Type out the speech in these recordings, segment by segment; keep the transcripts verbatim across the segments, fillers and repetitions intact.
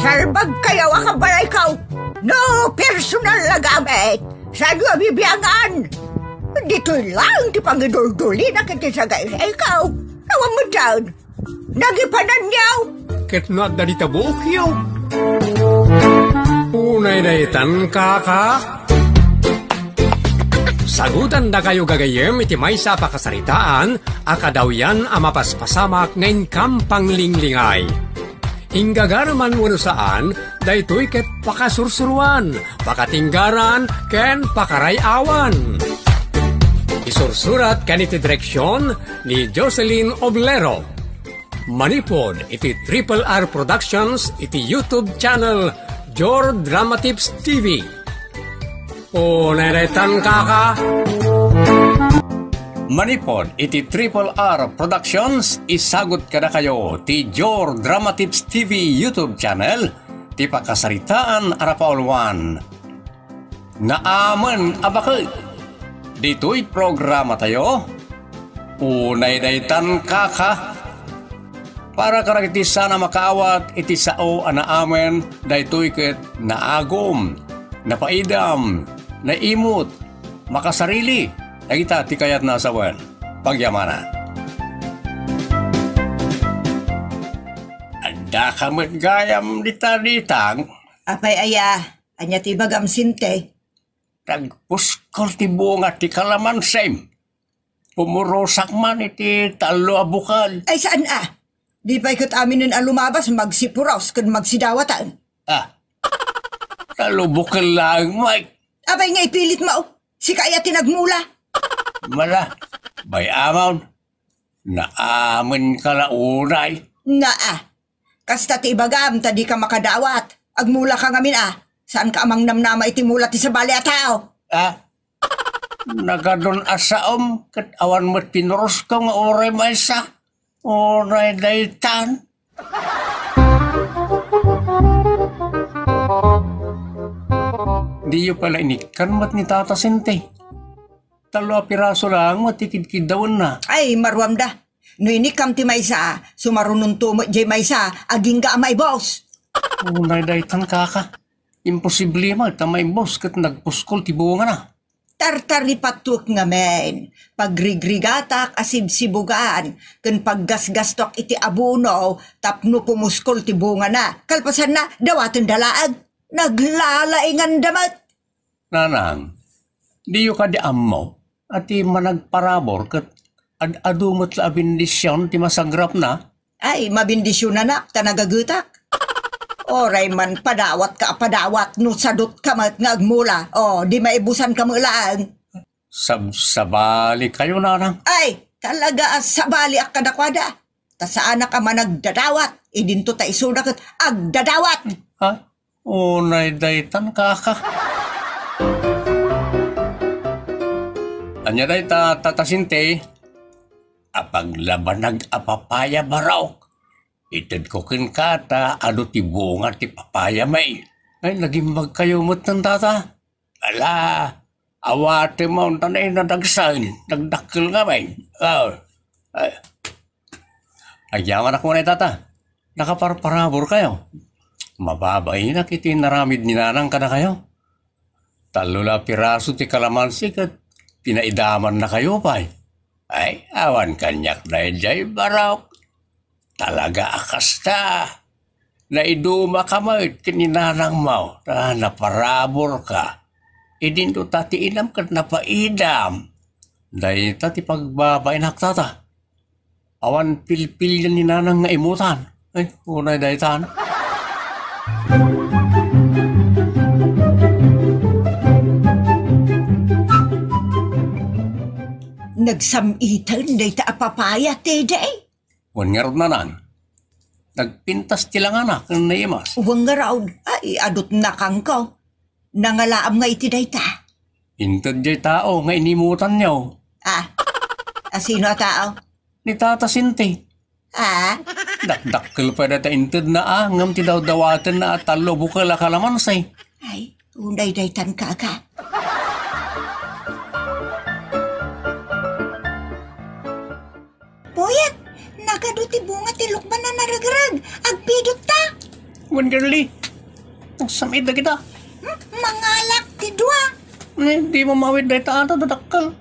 Salbagkayo a kabalayko. No personal a gamit, saanyo a bibiangan. Ditoy laeng ti pangiduldulina iti sagaysayko. Awan metten. Nagipananyo. Ket no adda dita buokyo. Unay daytan, kaka. Sagutandakayo gagayyem iti maysa a pakasaritaan a kadawyan a mapaspasamak nga inkam panglinglingay. Inggagara man wenno saan, daytoy ket pakasursuroan, pakatinggaran, ken pakaray-awan. Isursurat ken iti direksion ni Jocelyn Oblero. Manipud iti Triple R Productions iti YouTube channel Jor Dramatips T V. Unay daytan, kaka. Manipud iti Triple R Productions, isagut kadakayo ti Jor Dramatips T V YouTube channel, ti pakasaritaan a napauluan. Naamen a baket. Ditoy programatayo, unay daytan, kaka. Para kadagiti saan a makaawat iti sao a naamen, daytoy ket naagum, napaidam, naimut, makasarili dagita ti kayatna a sawen. Pagyamanan. Addaka met gayam dita, ditang? Apay aya, ania ti ibagam, Sinte? Nagpuskol ti bunga ti kalamansim. Pumurosak man iti tallo a bukel. Ay, saan a? Di pay ket aminen a lumabas, magsipuros ken magsidawatan. Ah, tallo bukel laeng, Mike. Apay nga ipilitmo? Sika aya ti nagmula. Mala, bay-amon. Naamen ka la unay. Naa. Kasta ti ibagam ta dika makadawat. Agmula ka ngamin a. Saan ka a mangnamnama iti mula ti sabali a tao? Ah? Nagadun a saom ket awan met pinurosko nga uray maysa. Uray daytan. Diyo pala inikkan met ni Tata Sente. Tallo a piraso laeng met ti kidkiddawenna. Ay, maruamda. No inikkam ti maysa, sumarunonto met jay maysa, agingga a maibos. Unay daytan, kaka. Imposible man ta maibos ket nagpuskol ti bungana. Tartaripatuek ngamin, pagrigrigatak a sibsibugan, ken paggasgastok iti abono tapno pumuskol ti bungana. Kalpasanna, dawatenda laeng. Naglalainganda met. Nanang, diyo kadi ammo a ti managparabur ket ad-adu met la a bendision ti masagrapna? Ay, mabendisyonanak ta nagagetak. Oray man padawatka a padawat no sadutka met nga agmula. O, di maibusanka met laeng. Sabsabalikayo, nanang. Ay, talaga a sabaliak kadakuada. Ta saanak a managdadawat, idinto ta isuna ket agdadawat. Ha? Unay daytan, kaka. Ania dayta, Tata Sinte? Apaglabanag a papaya, Barok. Itedko kenka ta adu ti bunga ti papaya, may. Ay, nagimbagkayo metten, Tata. Ala, awatem ta nainadagsen, nagdakkel ngamin. Ah, ay. Agyamanak unay, Tata. Nakaparparaburkayo. Mababainak iti inaramid ni Nanang kadakayo. Tallo la piraso ti kalamansi ket pinaidamannakayo pay. Ay, awan kaniak daydiay, Barok. Talaga a kasta. Naidumaka met ken ni nanangmo, ta naparaburka. Idinto ta ti inam ket napaidam. Dayta ti pagbabainak, Tata. Awan pilpilian ni nanang nga imutan. Ay, unay daytan. Nagsam-iten dayta a papaya, Teddy. Wen ngarud, nanang, nagpintas ti langana ken naimas. Wen ngarud, ay, adut nakangko. Nangalaam nga iti dayta. Inted jay tao nga inimutanyo. Ah, asino a tao? Ni Tata Sinti. Ah? Dakdakkel pay dayta intedna a, ngem ti dawdawatenna a tallo bukel a kalamansi. Ay, unay daytan, kaka. Puyat, nagadu ti bunga ti lukban a naregreg. Agpidutta. Wen Girlie, nagsam-it dagita. Hmm? Mangalak ti dua. Eh, dimo maawid dayta a dakkel.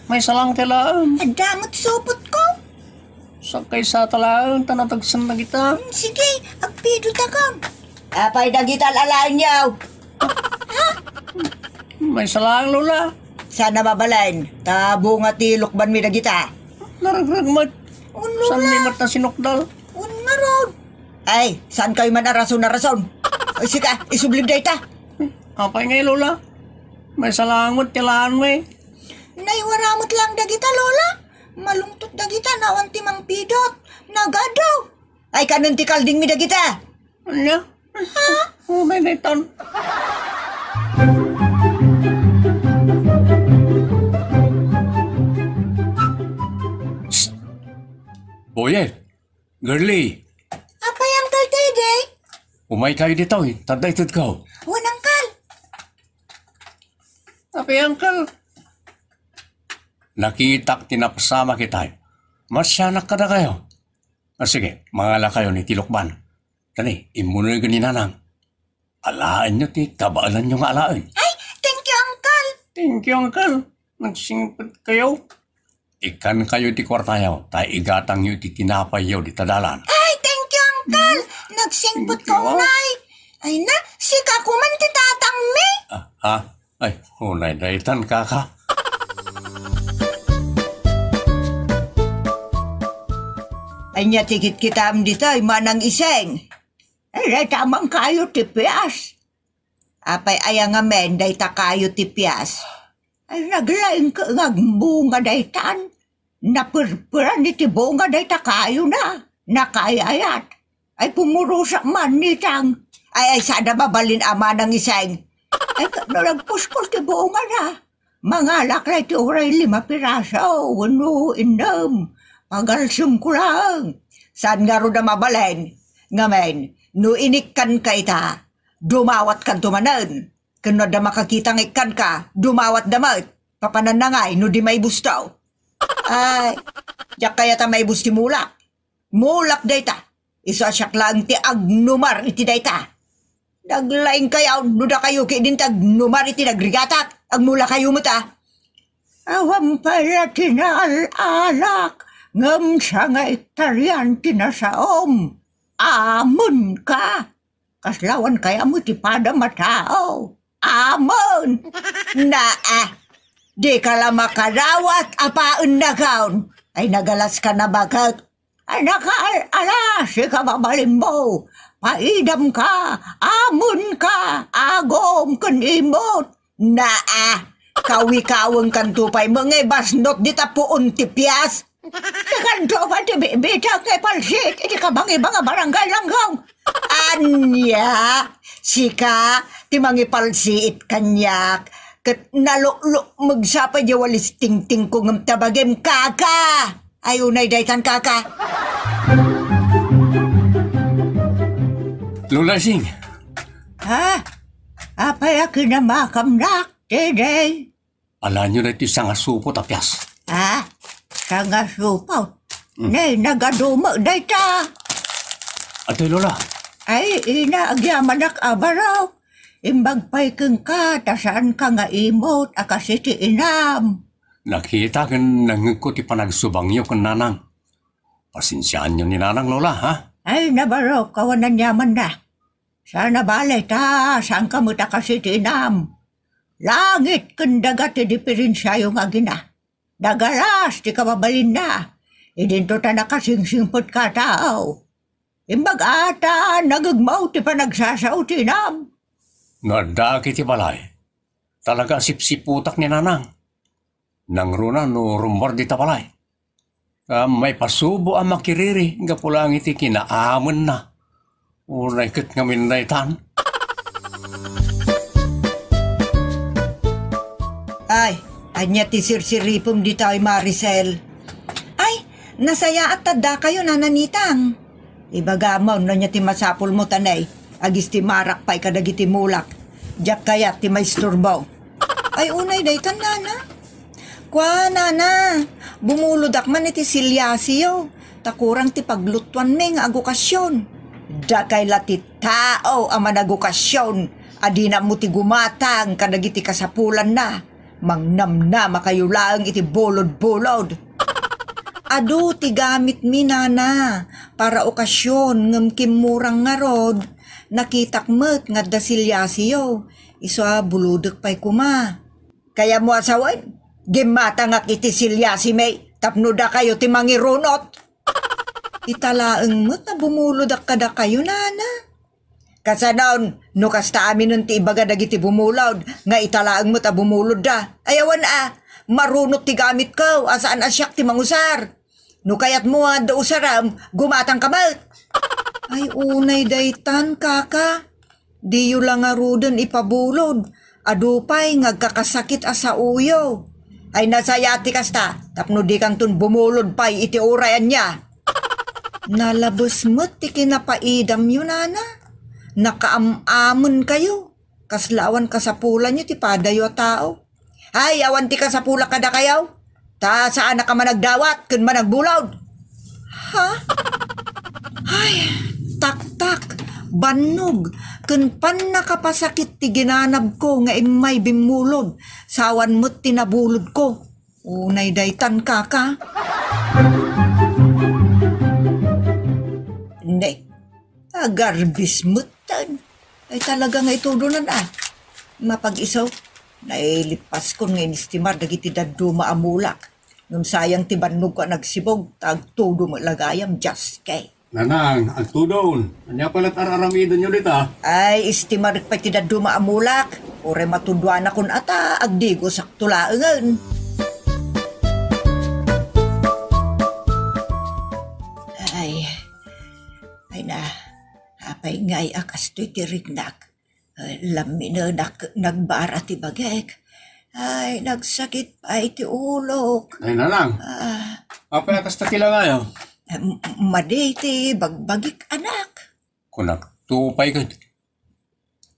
Maysa laeng ti alaen. Adda met supotko. Sakay sa talaen ta natagsen dagita. Hmm, sige, agpidotakon. Apay dagita alaenyo? Maysa laeng, Lola. Saan a mabalin, ta bunga ti lukbanmi dagita. Naregreg met. Un, Lola. Saan mi met nasinukdal? Un, ngarud. Ay, saan kayo man a rason a rason? Ay, sika, isublib dayta. Apay ngay, Lola? Maysa laeng met ti alaenmi. Naiwara met laeng dagita, Lola. Malungtot dagita, nawan ti mangpidot. Nagadu. Ay, kanen ti kaldingmi dagita. Ania? Ha? Unay daytan. Psst! Boyet! Girlie! Apay, Uncle Teddy? Umaykayo ditoy, ta adda itedko. Wen, Uncle. Apay, Uncle? Nakitak ti napasamak itay. Masianak kadakayo. Ah, sige, mangalakayon iti lukban. Kani, immunegen ni Nanang. Alaenyo ti kabaelanyo nga alaen. Ay, thank you, Uncle. Thank you, Uncle. Nagsingpetkayo. Ikkankayo ti kuartayo, ta igatangyo ti tinapayyo dita dalan. Ay, thank you, Uncle. Nagsingpetko unay. Ay na, sika koma ti tatangmi. Ah, ha? Ay, unay daytan, kaka. Ania ti kitkitam ditoy, Manang Iseng? Ay, dayta man kayo ti pias. Apay aya ngamin, dayta kayo ti pias. Ay, naglaing ka nga bunga daytan. Naperperan iti bunga dayta kayo na. Nakayayat. Ay, pumurusak man ni Tang. Ay, ay, sada mabalin a Manang Iseng. Ay, ka-, no nagpuspos ti bunga na. Mangalak la iti uray lima piraso, wenno innem. Pagalsem ko laeng. Saan ngarud a mabalin? Ngamin, no inikkanka ita, dumawatkanto manen. Ken no adda makakita nga ikkanka, dumawatda met. Papananna ngay no di maibusto. Ay, diak kayat a maibus ti mulak. Mulak dayta. Isu a siak laeng ti agnumar iti dayta. Naglaingkayo no dakayo ketdin ti agnumar iti nagrigatak. Agmulakayo met a. Awan pay la ti naal-alak ngem sangaiktarian ti nasaom. Amenka. Kasla awan kayam iti padam a tao. Amen! Naa, dika la makarawat a paennagon. Ay, nagalaska na baket. Ay, nakaal-ala, sika mabalinmo. Paidamka, amenka, agom ken imot. Naa, kawikawengkanto pay met nga ibasnot dita puon ti pias. Dikanto pay ti bibitak nga ipalsiit iti kabangibang a barangay Langgong. Ania, sika ti mangipalsiit kaniak, ket naluklo met sa pay di walis tingtingko ngem ta bagim, kaka. Ay, unay daytan, kaka. Lola Ising. Ha? Apay a kinamakamnak, Teddy? Alaenyo daytoy sangasupot a pias. Ha? Sangasupot? Hmm. Nay, nagadumo dayta. Atoy, Lola. Ay, ina, agyamanak a barok. Imbag pay kenka, ta saanka nga imot a kas iti inam. Nakita ken nangngegko ti panagsubangyo ken Nanang. Pasensiaanyo ni Nanang, Lola, ha? Ay, nabarok, awan aniaman na. Saan a bale ta, saanka met a kas iti inam. Langit ken daga ti diferensiayo nga agina. Nagalas ti kababalinna. Idinto ta nakasingsingpet ka a tao. Imbag a ta nagegmaw ti panagsasao ti inam. No addaak iti balay, talaga a sipsiputak ni Nanang. Nangruna no rummuar dita balay. Ngem maipasubo a makiriri gapu laeng iti kinaamenna. Unay ket ngamin daytan. Ay, ania ti sirsiripem ditoy, Maricel? Ay, nasayaat ta addakayo, Nana Nitang. Ibagam no ania ti masapulmo, ta nay, agistimarak pay kadagiti mulak. Diak kayat ti maisturbo. Ay, unay daytan, Nana. Kua, Nana, bumulodak man iti siliasiyo, ta kurang ti paglutuanmi nga agukasion. Dakay la ti tao a managokasion a dina ammo ti gumatang kadagiti kasapulanna. Mangnamnamakayo laeng iti bulodbulod. Adu ti gamitmi, nana, para okasion, ngem kimmurang ngarud, nakitak met nga adda siliasiyo. Isu a bulodek pay koma. Kayatmo a sawen, gimmatangak iti siliasimi tapno dakayo ti mangirunot. Ita laeng met a bumulodak kadakayo, nana. Kasanon, no kasta aminen ti ibaga dagiti bumulod, nga ita laeng met a bumulodda? Ay, awan a, marunot ti gamitko, a saan a siak ti mangusar. No kayatmo nga adda usarem, gumatangka met. Ay, unay daytan, kaka. Diyo la ngaruden ipabulod. Adu pay nga agkakasakit a saoyo. Ay, nasayaat ti kasta, tapno dikanton bumulod pay iti uray ania. Nalabes met ti kinapaidamyo, nana. Nakaam-amen kayo. Kasla awan kasapulanyo ti padayo a tao. Ay, awan ti kasapulak kadakayo. Ta saanak a managdawat ken managbulod. Ha? Ay, taktak, bannog, ken pannakapasakit ti ginanabko nga immay bimmulod, sa awan met ti nabulodko. Unay daytan, kaka. Ne, agarbis metten. Ay, talaga nga itudonan a. Mapag-iso, nailipaskon nga inistimar dagiti dadduma a mulak. Ngem sayang ti bannogko a nagsibog, ta agtudo met la gayam, Dios kay. Nanang, agtudon. Ania pay la ti ar-aramidenyo dita? Ay, istimarek pay ti dadduma a mulak. Uray matuduanakon a ta, agdigosakto laengen. Ay, ay na, apay ngay a kastoy ti riknak? Ay, lamminenak nagbara ti bagek. Ay, nagsakit pay ti ulok. Ay, nanang. Ah. Apay a kasta ti langayo? M-, madi ti bagbagik, anak. Kunakto pay ket.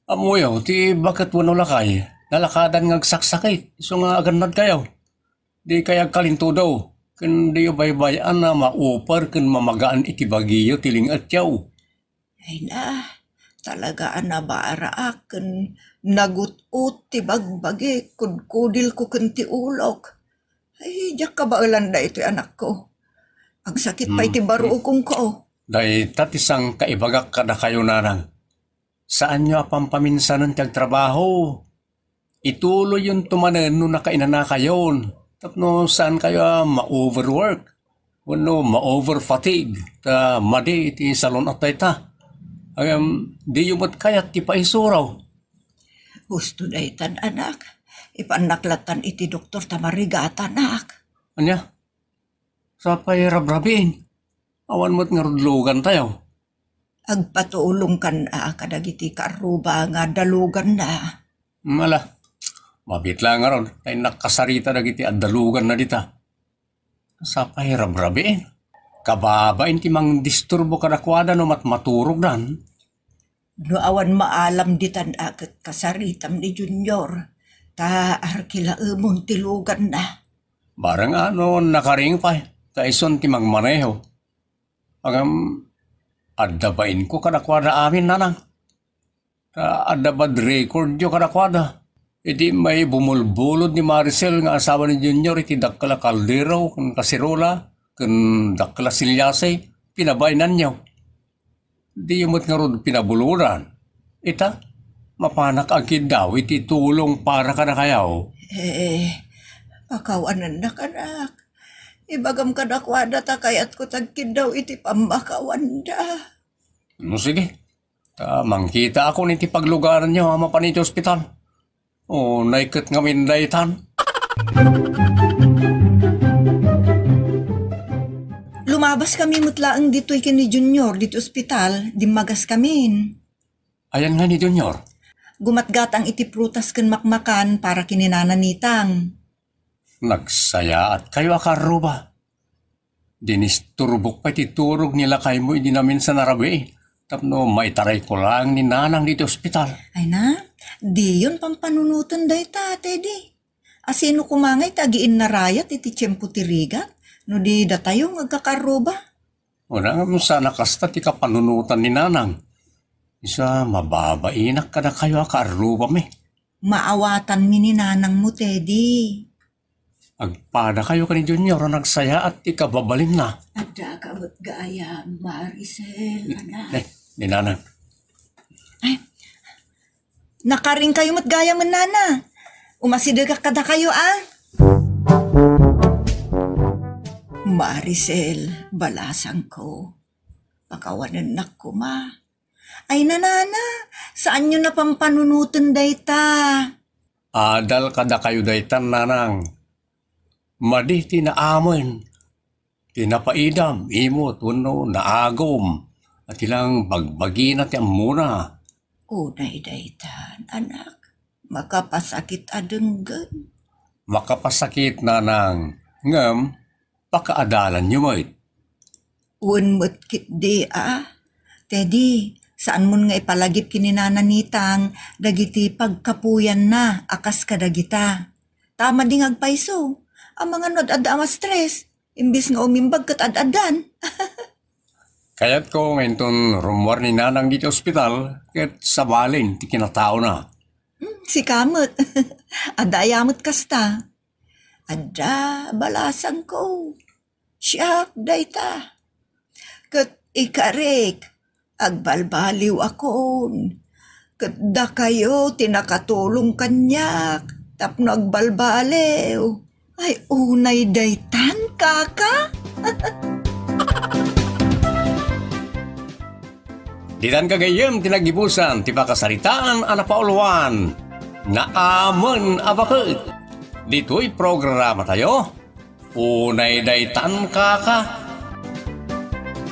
Ammoyo, ti baket wenno lakay, nalakadan nga agsaksakit, isu nga agannadkayo. Dikay agkalintudo, ken diyo baybay-an a mauper ken mamagaan iti bagiyo ti ling-etyo. Ay na, talaga a nabaraak ken nagut-ot ti bagbagik, kudkudilko ken ti ulok. Ay, diak kabaelan daytoy, anakko. Agsakit pay ti barukongko. Dayta ti sangkaibagak kadakayo, nanang. Saanyo a pampaminsanen ti agtrabaho. Ituloyyonto manen no nakainanakayon tapno saankayo a ma-overwork wenno ma-overfatigue ta madi iti salun-at dayta. Ngem diyo met kayat ti paisuro. Husto daytan, anak. Ipannak lattan iti doktor ta marigatanak. Ania? Sapay rabrabiin. Awan met ngarud lugantayo. Agpatulongkan a kadagiti kaarruba nga adda luganna. Ala, mabiit la ngarud, ta innak kasarita dagiti adda luganna dita. Sapay rabrabiin. Kababain ti mangdisturbo kadakuada no matmaturogdan. No awan maalam ditan a ket kasaritam ni Junior, ta arkilaemon ti luganna. Bareng a no nakaring pay, ta isun ti mangmaneho. Ngem, adda bainko kadakuada amin, nanang. Ta adda bad recordyo kadakuada. Idi immay bumulbulod ni Maricel nga asawa ni Junior iti dakkel a kaldero ken kaserola ken dakkel a siliasi, pinabainanyo. Diyo met ngarud pinabulodan. Ita, mapanak agkiddaw iti tulong para kadakayo. Eh, pakawanennak, anak. Ibagam kadakuada ta kayatko ti agkiddaw iti pammakawanda. No, sige. Ta mangkitaakon iti paglugaranyo a mapan iti ospital. Unay ket ngamin daytan. Lumabaskami met laeng ditoy ken ni Junior ditoy ospital, dimmagaskamin. Ayan nga ni Junior? Gumatgatang iti prutas ken makmakan para ken ni Nana Nitang. Nagsayaatkayo a kaarruba. Dinisturbok pay ti turog ni lakaymo idi naminsan a rabii tapno maitarayko laeng ni nanang ditoy ospital. Ay na, diyon pampanunoten dayta, Teddy. Asino koma ngay ti agiinnarayat iti tiempo ti rigat no di datayo nga agkakaarruba? Una nga saan a kasta ti kapanunotan ni Nanang. Isu a mababainak kadakayo a kaarrubami. Maawatanmi ni Nanangmo, Teddy. Agpadakayo ken ni Junior a nagsayaat ti kababalinna. Addaka met gayam, Maricel, anak. Eh, ni Nanang. Ay, nakaringkayo met gayam, Nana. Umasidegak kadakayo, a. Maricel, balasangko. Pakawanennak koma. Ay, Nana, saanyo a pampanunoten dayta. Adal kadakayo daytan, Nanang. Madi ti naamen, ti napaidam, imot wenno naagum, a ti lang bagbagina ti ammona. Unay daytan, anak, makapasakit a denggen. Makapasakit, Nanang, ngem pakaadalanyo met. Wen met ketdi a. Teddy, saanmon nga ipalagip ken ni Nana Nitang dagiti pagkapuyanna a kas kadagita. Ta madi nga agpayso, amangan no ad-adda a ma-stress, imbes nga umimbag ket ad-addan. Kayatko nga inton rummuar ni Nanang ditoy ospital, ket sabalen ti kinataona. Hmm, sika met. Adda aya met kasta. Adda, balasangko. Siak dayta. Ket ikarik, agbalbaliwakon. Ket dakayo ti nakatulong kaniak tapno agbalbaliw. Ay, unay daytan, kaka? Ditan gagayyem ti nagibusan ti pakasaritaan a napauluan. Naamen a baket. Ditoy programatayo, Unay daytan, kaka.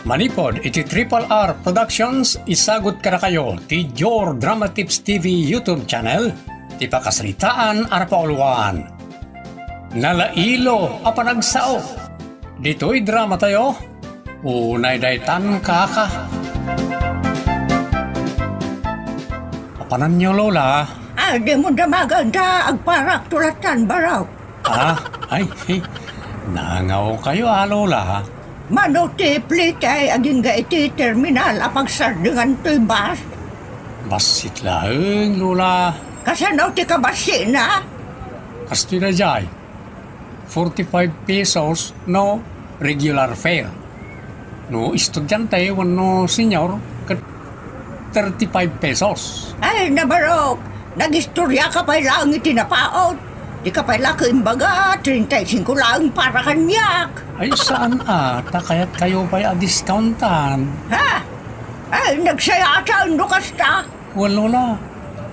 Manipud iti Triple R Productions, isagut kadakayo ti Jor Drama Tips T V YouTube channel, ti pakasaritaan a napauluan. Nalailo a panagsao. Ditoy dramatayo, Unay daytan, kaka. Apananyo, Lola? Ah, dimo damagen ta agparak tulatan, Barok. Ah, ay, eh, nangaw kayo, ah, Lola. Mano ti plitay agingga iti terminal a pagsardengan toy bus? Bassit laeng, Lola. Kasano ti kabassina? Kastoy daydiay. Forty-five pesos no regular fare. No estudiante wenno senior, ket thirty-five pesos. Ay, nabarok! Nagistoriaka pay laeng iti napaut. Dika pay la imbaga, treinta y cinco laeng para kaniak. Ay, saan a, ta kayatkayo pay a discountan. Ha? Ay, nagsayaatan no kasta. Wen, Lola,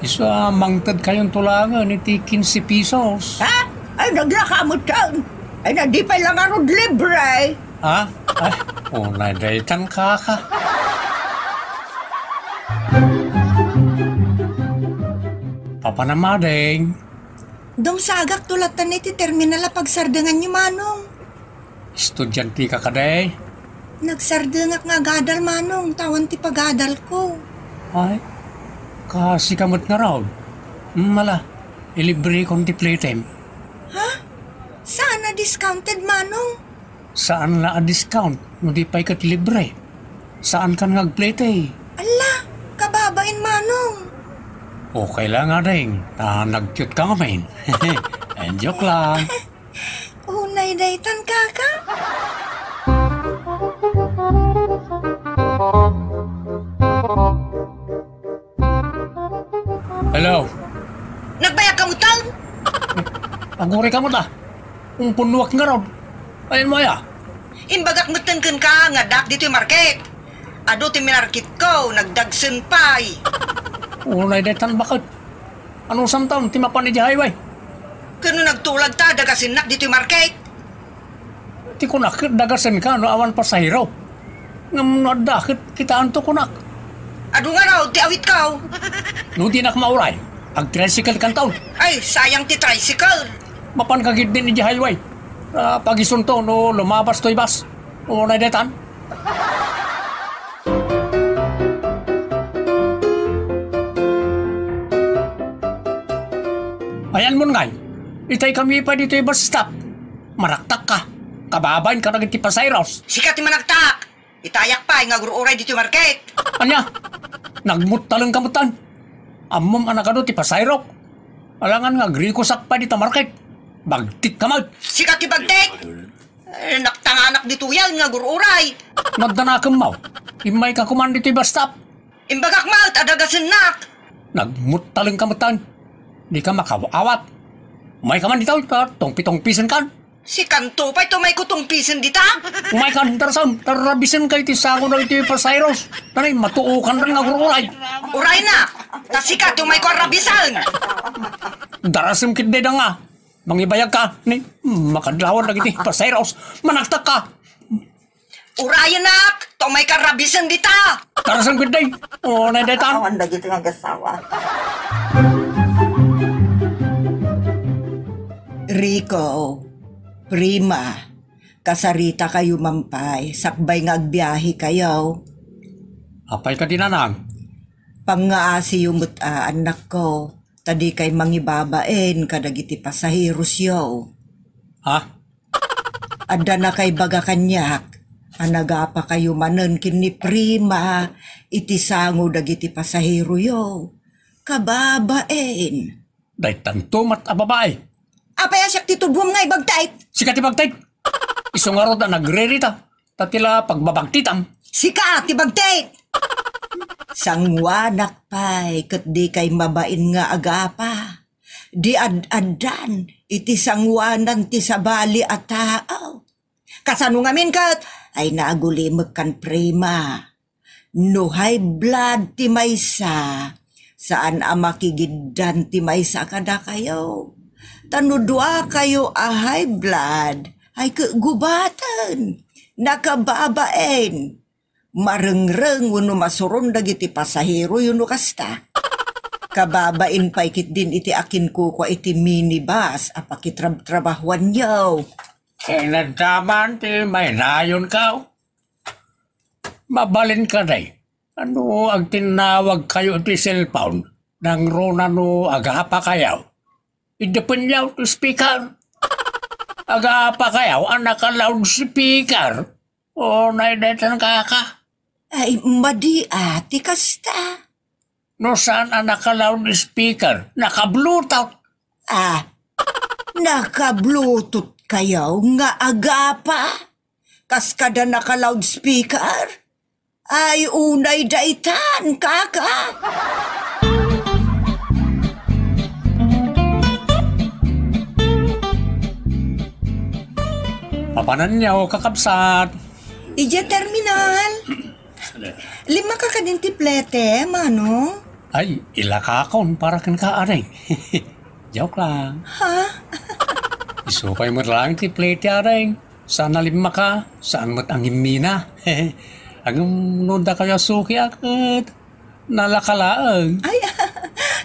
isu a mangted kayon tulangen iti quince pesos. Ha? Ay, naglaka metten. Ay, na di pay la ngarud libre. Ha? Ay, unay daytan, kaka. Papanam, ading. Dumsagak tulatan iti terminal a pagsardenganyo, Manong. Estudiantika kadi? Nagsardengak nga agadal, Manong, ta awan ti pagadalko. Ay, kasika met ngarud. Mala, ilibrekon ti plitem. Ha? Saan a discounted, Manong? Saan la a discount no di pay ket libre. Saankan nga agplete. Alla, kababain, Manong. Okay lang, ading. Ta nagcute ka ngamin. Eh, joke lang. Unay daytan, kaka. Hello. Nagbayag ka metten? Aguri ka met, a. Umpunnuak ngarud. Ayanmo aya? Imbagak metten kenka nga addaak ditoy market. Adu ti minarketko, nagdagsen pay. Unay daytan, baket. Anusamton ti mapan idiay highway? Ken no nagtulag ta, dagasennak ditoy market. Ti kunak, dagasenka no awan pasahero. Ngem no adda ket kitaanto kunak. Adu ngarud ti awitko. No dinak mauray, agtricycle kanton. Ay, sayang ti tricycle. Mapanka ketdin idiay highway. Ah, pagisunto no lumabas toy bus. Unay daytan. Ayanmon ngay, itaykami pay ditoy bus stop. Manaktakka. Kababainka dagiti pasaheros. Sika ti manaktak. Itayak pay nga agur-uray ditoy market. Ania? Nagmuttalengka metten. Ammom a nagadu ti pasaherok. Alangan nga agrikosak pay dita market. Bagtikka met. Sika ti bagtik? Eh, naktanganak ditoyen nga agur-uray. Naddanakemmo. Immayka koman ditoy bus stop. Imbagak met a dagasennak. Nagmuttalengka metten. Dika makaawat. Umayka man ditoy, ta tungpitungpisenkan. Sikanto pay ti umayko tungpisen dita? Umaykan, darasem, ta rabisenka iti sango dagiti pasaheros. Nanay, matuokan nga agur-uray. Urayna, ta sika ti umayko a rabisen. Darasem ketdi danga. Mangibayagka, ni, makadlawan dagiti pasaheros. Manaktakka. Urayennak, ta umayka a rabisen dita. Darasem ketdi. O, nay daytan. Awan dagiti nga agasawa. Rico, Prima, kasaritakayo man pay, sakbay nga agbiahekayo. Apay kadi, nanang? Pangngaasiyo met a, annakko, ta dikay mangibabain kadagiti pasaherosyo. Ha? Adda nakaibaga kaniak a nagapakayo manen ken ni Prima iti sango dagiti pasaheroyo. Kababain. Daytanto met a babai. Apay a siak ti tuduam nga ibagtit? Sika ti bagtit. Isu ngarud a nagrerita, ta ti la pagbabagtitam. Sika ti bagtit. Sanguanak pay ket dikay mabain nga agapa. Di ad-addan iti sanguanan ti sabali a tao. Kasano ngamin ket? Ay, nagulimekkan, Prima. No high blood ti maysa, saan a makigiddan ti maysa kadakayo. Ta no duakayo a high blood, ay, keggubaten, nakababain, marengreng wenno masuron dagiti pasaheroyo no kasta. Kababain pay ketdin iti akinkukua iti minibus a pakitrabtrabahuanyo. Inaddaman ti maynayonkaw. Mabalin kadi, no agtinnawagkayo iti cellphone, nangruna no agapakayo. Iddepenyo ti speaker. Agapakayo a naka-loudspeaker. O, nay daytan kaka. Ay, madi a ti kasta. No saan a naka-loudspeaker, naka-Bluetooth. Ah, naka-Bluetooth kayo nga agapa? Kas kada naka-loudspeaker? Ay, unay daytan, kaka. Papananyo, kakabsat? Idiay terminal. Limmaka kadin ti plete, Manong? Ay, ilakakon para kenka, ading. Joke lang. Ha? Isu pay met laeng ti plete, ading. Saan a limmaka, saan met a ngimmina. Ngem no dakayo a suki a ket nalaka laeng. Ay,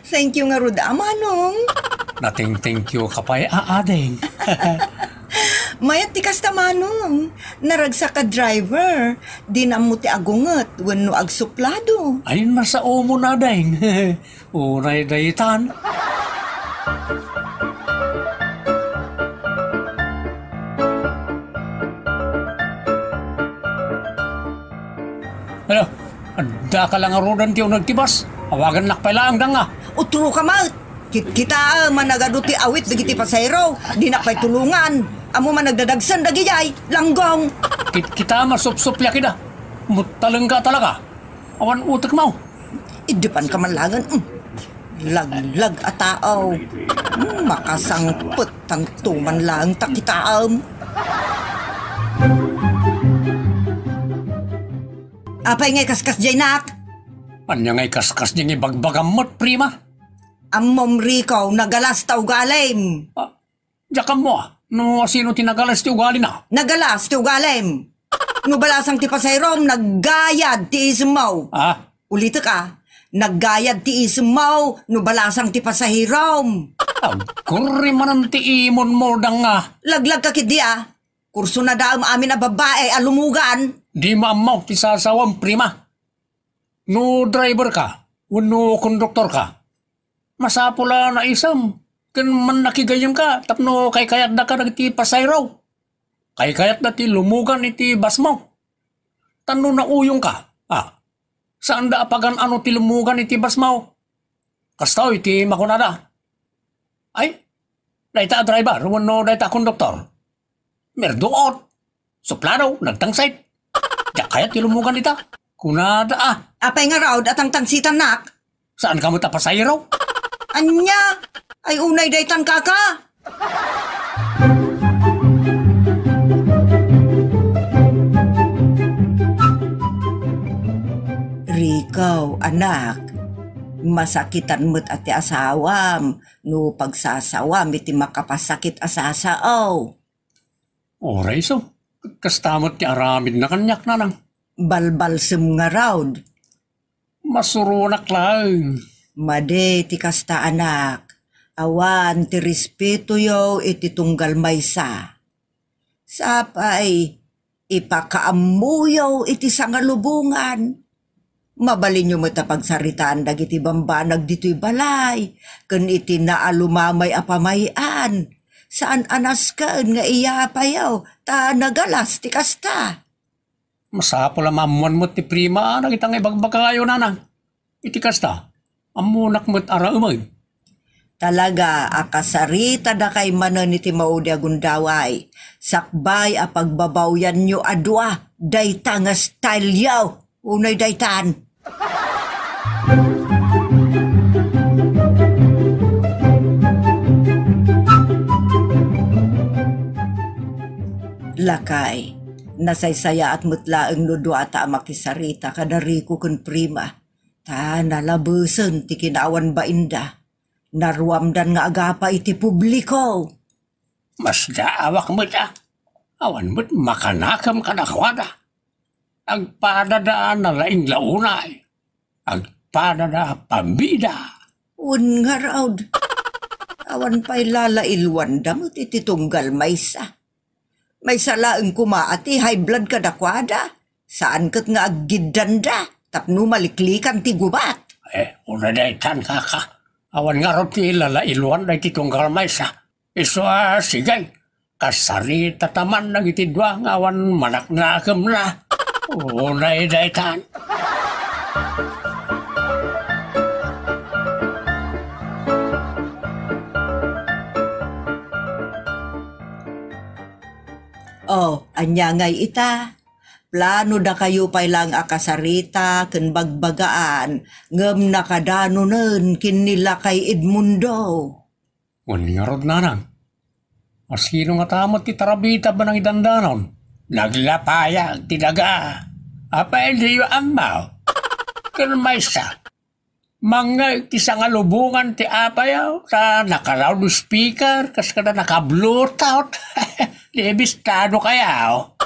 thank you ngarud a, Manong. Nating-thank you ka pay a, ading. Mayat ti kasta, Manong. Naragsak a driver. Dina ammo ti agunget wenno agsuplado. Ay, nasaomon, ading. Unay daytan. Hello, addaka la ngaruden ti uneg ti bus? Awagannak pay laeng, danga. Utroka met. Kitkitaem a nagadu ti awit dagiti pasahero. Dinak pay tulongan. Ammom a nagdadagsen dagijay. Langgong. Kitkitaem a supsupliak ida. Muttalengka talaga. Awan utekmo. Iddepanka man laengen. Mm. Laglag a tao. Mm, makasangpet tanto man laeng ta kitaem. Apay nga ikaskasdiaynak? Ania nga ikaskasdiay nga ibagbagam met, Prima? Ammom, Rico, nagalas ta ugalim. Ah, diak ammo, no asino ti nagalas ti ugalina? Nagalas ti ugalim. No balasang ti pasaherom, naggayad ti isemmo. Ah? Ulitek a, naggayad ti isemmo no balasang ti pasaherom. Agkurri manen ti imonmo, danga. Laglagka ketdi a. Kurso na daem amin a babbai a lumugan. Dimo ammo ti sasawam, Prima. No driver ka, wenno konduktor ka, masapul a naisem ken mannakigayyemka tapno kaykayatdaka dagiti pasahero. Kaykayatda ti lumugan iti busmo. Tan no nauyongka, a, saanda a pagan-ano ti lummugan iti basmo. Kastoy ti makunada. Ay, dayta a driver wenno dayta a konduktor. Merduot, suplado, nagtangsit. Diak kayat ti lummugan dita. Kunada a. Apay ngarud a tangtangsitannak? Saanka met a pasahero? Ania? Ay, unay daytan, kaka. Rico, anak, masakitan met a ti asawam no pagsasawam iti makapasakit a sasao. Uray isu, kasta met ti aramidna kaniak, nanang. Balbalsem ngarud. Masuronak laeng. Madi ti kasta, anak. Awan ti respetoyo iti tunggal maysa. Sapay, ipakaammoyo iti sangalubongan. Mabalinyo met a pagsaritaan dagiti bambanag ditoy balay ken iti naalumamay a pamay-an. Saan a nasken nga iyapayo ta nagalas ti kasta. Masapul a maammoan met ti prima dagita nga ibagbagayo, nanang. Iti kasta, ammonak met a raemen. Talaga a kasaritadakay manen iti maudi a gundaway. Sakbay a pagbabawyanyo a dua, dayta nga style-yo. Unay daytan. Lakay, nasaysayaat met laeng no duata a makisarita kada Rico ken Prima. Ta nalabesen ti kinaawan bainda. Naruamdan nga agapa iti publiko. Masdaawak met a. Awan met makanakem kadakuada. Agpadada a nalaing la unay. Agpadada a pabida. Wen ngarud. Awan pay lalailwanda met iti tunggal maysa. Maysa laeng koma a ti high blood kadakuada. Saan ket nga aggiddanda tapno maliklikan ti gubat. Eh, una daytan, kaka. Awan ngarud ti lalailwanda iti tunggal maysa. Isu a, sige, kasaritata man dagiti dua nga awan manaknakemna. Unay daytan. Oh, ania ngay ita? Planodakayo pay laeng a kasarita ken bagbagaan ngem nakadanonen ken ni Lakay Edmundo. Wen ngarud, nanang, asino ngata met ti tarabita a nangidandanon? Naglapayag ti daga. Apay diyo ammo? Ken maysa, mangngeg ti sangalubongan ti apayo ta naka-loudspeaker kas kada naka-Bluetooth. Di bistado kayo.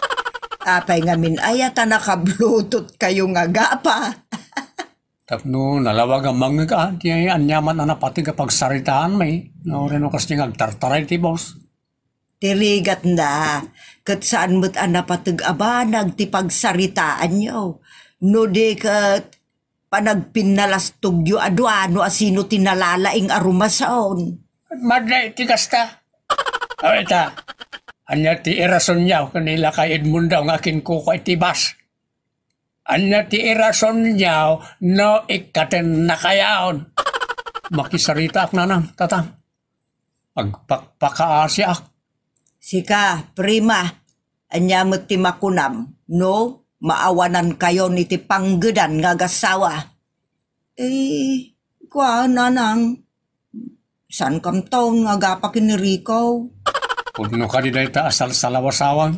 Apay ngamin aya ta naka-Bluetooth kayo nga agapa? Tapno nalawag a mangngeg a, ti aniaman a napateg a pagsaritaanmi, no, reno kas ti nga agtartaray ti boss. Ti rigatna, ket saan met a napateg a banag ti pagsaritaanyo. No di ket panagpinnalastogyo a dua no asino ti nalalaing a rumason. Madi ti kasta. O, ita, ania ti irasonyo ken ni Lakay Edmundo nga akinkuko iti bus? Ania ti irasonyo no ikkatennakayon? Makisaritaak, nanang, tatang. Agpakpakaasiak. Sika, Prima, ania met ti makunam no maawanankayon iti panggedan nga agassawa? Eh, kua, nanang, saan kamton nga agapa ken ni Rico? Pudno kadi dayta a salsalawasawam?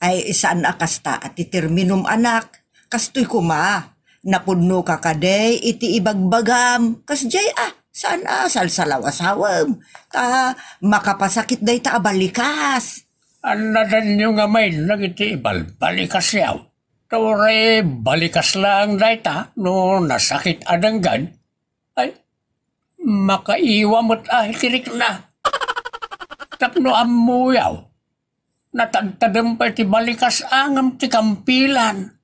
Ay, saan a kasta a ti terminom, anak. Kastoy koma, napudnoka kadi iti ibagbagam. Kasdiay a, saan a salsalawasawem. Ta makapasakit dayta a balikas. Annadanyo ngamin dagiti ibalbalikasyo. Ta uray balikas laeng dayta no nasakit a denggen. Ay, makaiwa met a iti rikna. Tapno ammoyo, natadtadem pay ti balikas a ngem ti kampilan.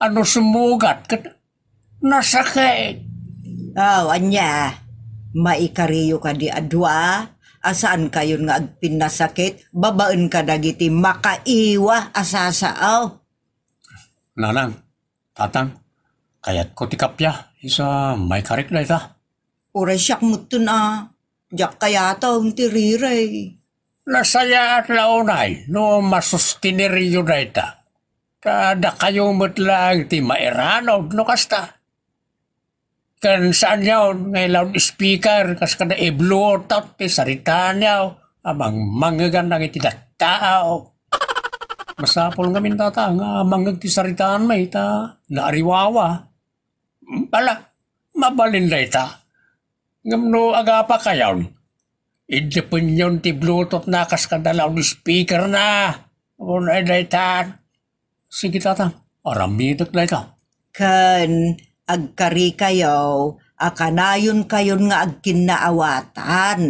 A no sumugat ket nasakit. Aw, ania? Maikariyo kadi a dua a saankayon nga agpinnasakit babaen kadagiti makaiwa a sasao? Nanang, tatang, kayatko ti kappia, isu a maikarik dayta. Uray siak metten a, diak kayaten ti rirey. Nasayaat la unay no masustineryo dayta. Ta dakayo met laeng ti mairanud no kasta. Ken saanyo nga i-loudspeaker kas kada i-bluetooth ti saritaanyo a mangmangegan dagiti tattao. Masapul ngamin dayta nga mangngeg ti saritaanmi ta naariwawa. Ala, mabalin dayta. Ngem no agapakayon, iddepenyon ti Bluetooth na kas kada loudspeaker na. Unay dayta. Sige, tatang. Aramidek dayta. Ken agkarikayo a kanayonkayon nga agkinnaawatan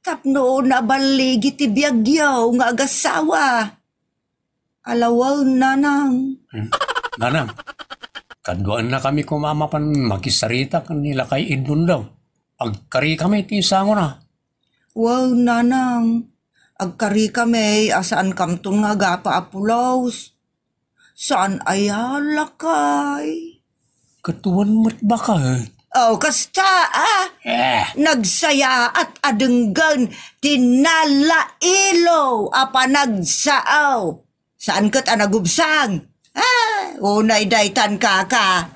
tapno naballigi ti biagyo nga agassawa. Ala wen, nanang. Hmm. Nanang, kaduaennakami koma a mapan makisarita ken ni Lakay Edmundo. Agkarikami ti sangona. Wen, nanang. Agkarikami a saankamton nga agapa a pulos. Saan aya, lakay? Ket wen met baket. Oh, kasta, ah. Eh. Nagsayaat a denggen ti nalailo a panagsao. Saan ket a nagubsang? Ah, unay daytan, kaka.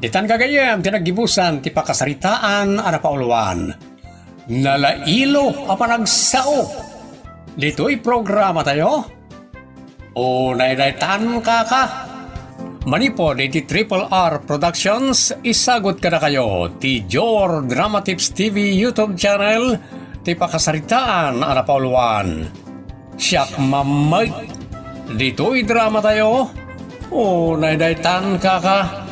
Ditan gagayyem ti naggibusan ti pakasaritaan a napauluan. Nalailo a panagsao. Ditoy programatayo, Unay daytan, kaka. Manipud iti Triple R Productions, isagut kadakayo ti Jor Drama Tips T V YouTube channel ti pakasaritaan a napauluan. Siak mammet ditoy dramatayo. Unay daytan, kaka.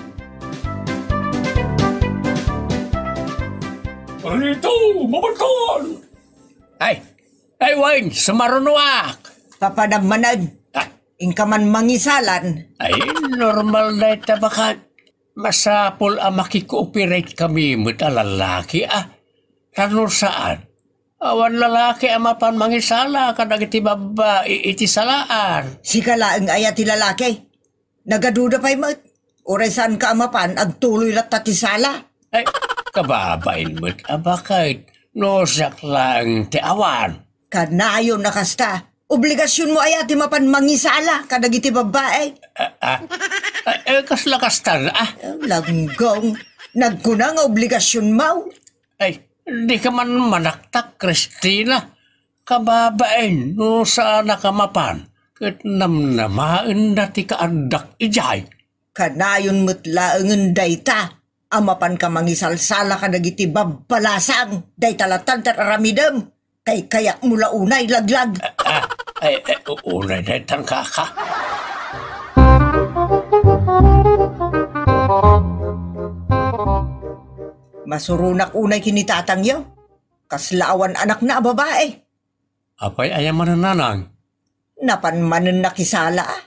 Rito, mabalkan! Ay, ay, wen, sumarunoak. Papanam manen. Ah. Inka man mangisalan. Ay, normal dayta baket. Masapul a makikooperate kami met a lalaki, ah. Ta no saan, awan lalaki a mapan mangisala kadagiti babbai iti salaan. Sika laeng aya ti lalaki? Nagaduda pay met. Uray saanka a mapan, agtuloy latta ti sala. Ay, kababain met a baket, no siak laeng ti awan. Kanayon a kasta, obligasionmo aya ti mapan mangisala kadagiti babbai? Ah, ah. Ah, eh, kasla kastan, ah? Eh, langgong, nagkuna nga obligasionmo. Ay, dika man manaktak, Christina. Kababain, no saanak a mapan, ket namnamaenda ti kaaddak idiay. Kanayon met laengen dayta a mapanka mangisalsala kadagiti babbalasang, dayta latta ti ar-aramidem. Kaykayatmo la unay, laglag. Ah, ah, ay, ay, u-, unay daytan, kaka. Masuronak unay ken ni tatangyo. Kasla awan anakna a babai. Apay aya manen, nanang? Napan manen nakisala, a.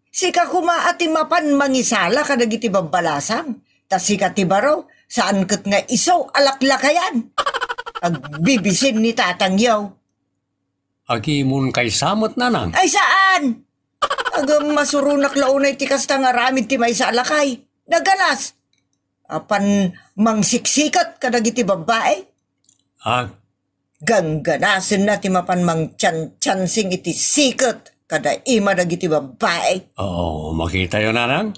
Sika koma a ti mapan mangisala kadagiti babbalasang, ta sika ti baro, saan ket nga isu a laklakayan. Agbibisin ni tatangyo. Agimon kaysa met, nanang? Ay, saan? Agam masuronak la unay ti kasta nga aramid ti maysa a lakay. Nagalas. Apan mangsiksiket kadagiti babbai. Ah, Gangganasenna ti mapan mangtiantiansing iti siket kada ima dagiti babbai. Oo, makitayo, nanang.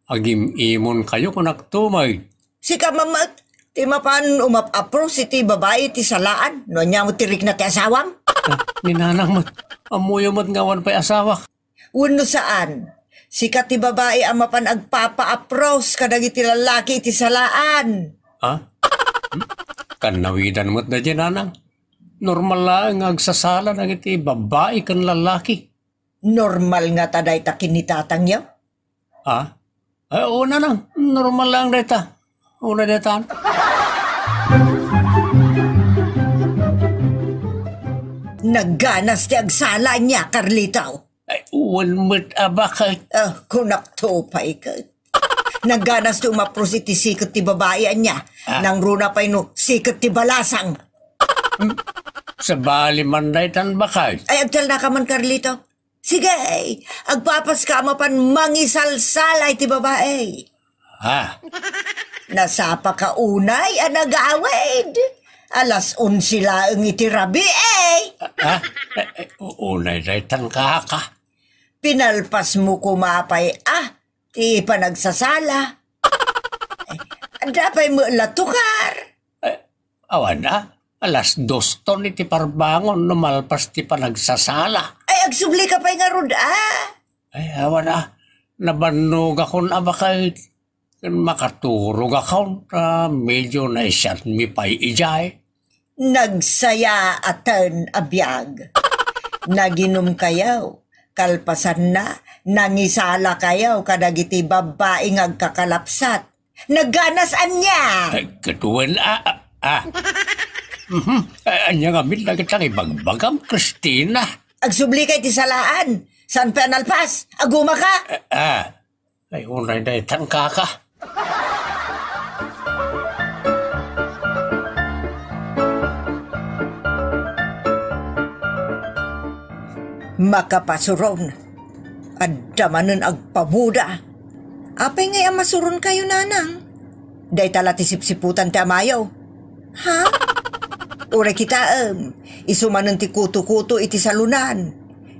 Agim-imonkayo, kunakto, may. Sika met, ti mapan umap-apros iti babai ti salaan, no ania met ti rikna ti asawam? Ah, ni nanang met, ammoyo met nga awan pay asawak. Wenno saan, sika ti babai a mapan agpapaapros kadagiti lallaki iti salaan. Ha? Hmm? Kannawidan met daydiay, nanang. Normal laeng nga agsasala dagiti babbai ken lallaki. Normal ngata dayta ken ni tatangyo? Ha? Eh, oo, nanang. Normal laeng dayta. Una daytan. Nagganas ti agsala ania, Carlito? Ay, wen met a baket. Ah, kunakto pay ket. Nagganas ti umapros iti siket ti babai ania. Ah. Nangruna pay no siket ti balasang. Hmm. Sabali man daytan, baket. Ay, agtalnaka man, Carlito. Sige, agpapaska a mapan mangisalsala iti babai. Ha? Nasapaka unay a nagawid. Alas onse laeng iti rabii. Ha? Eh, eh, u-, unay daytan, kaka. Pinalpasmo koma pay a ti panagsasala. Eh, adda pay met la tukar. Eh, awan a, alas dos ton iti parbangon no malpas ti panagsasala. Ay, agsublika pay ngarud a. Ay, awan a, nabannogakon a baket. Ken makaturogakon ta medio naisiatmi pay idiay. Nagsayaat a biag. Naginumkayo, kalpasanna, nangisalakayo kadagiti babbai nga agkakalapsat. Nagganas ania? Ay, ket wen, a, a, a. Mhm. Ay, ania ngamin dagiti ibagbagam, Christina? Agsublika iti salaan. Saan pay a nalpas? Agumaka? A, a. Ay, unay daytan, kaka. Makapasuron. Adda manen agpabuda. Apay ngay a masuronkayo, nanang? Dayta la ti sipsiputan ti amayo. Ha? Uray kitaem, isu manen ti kuto-kuto iti salonan.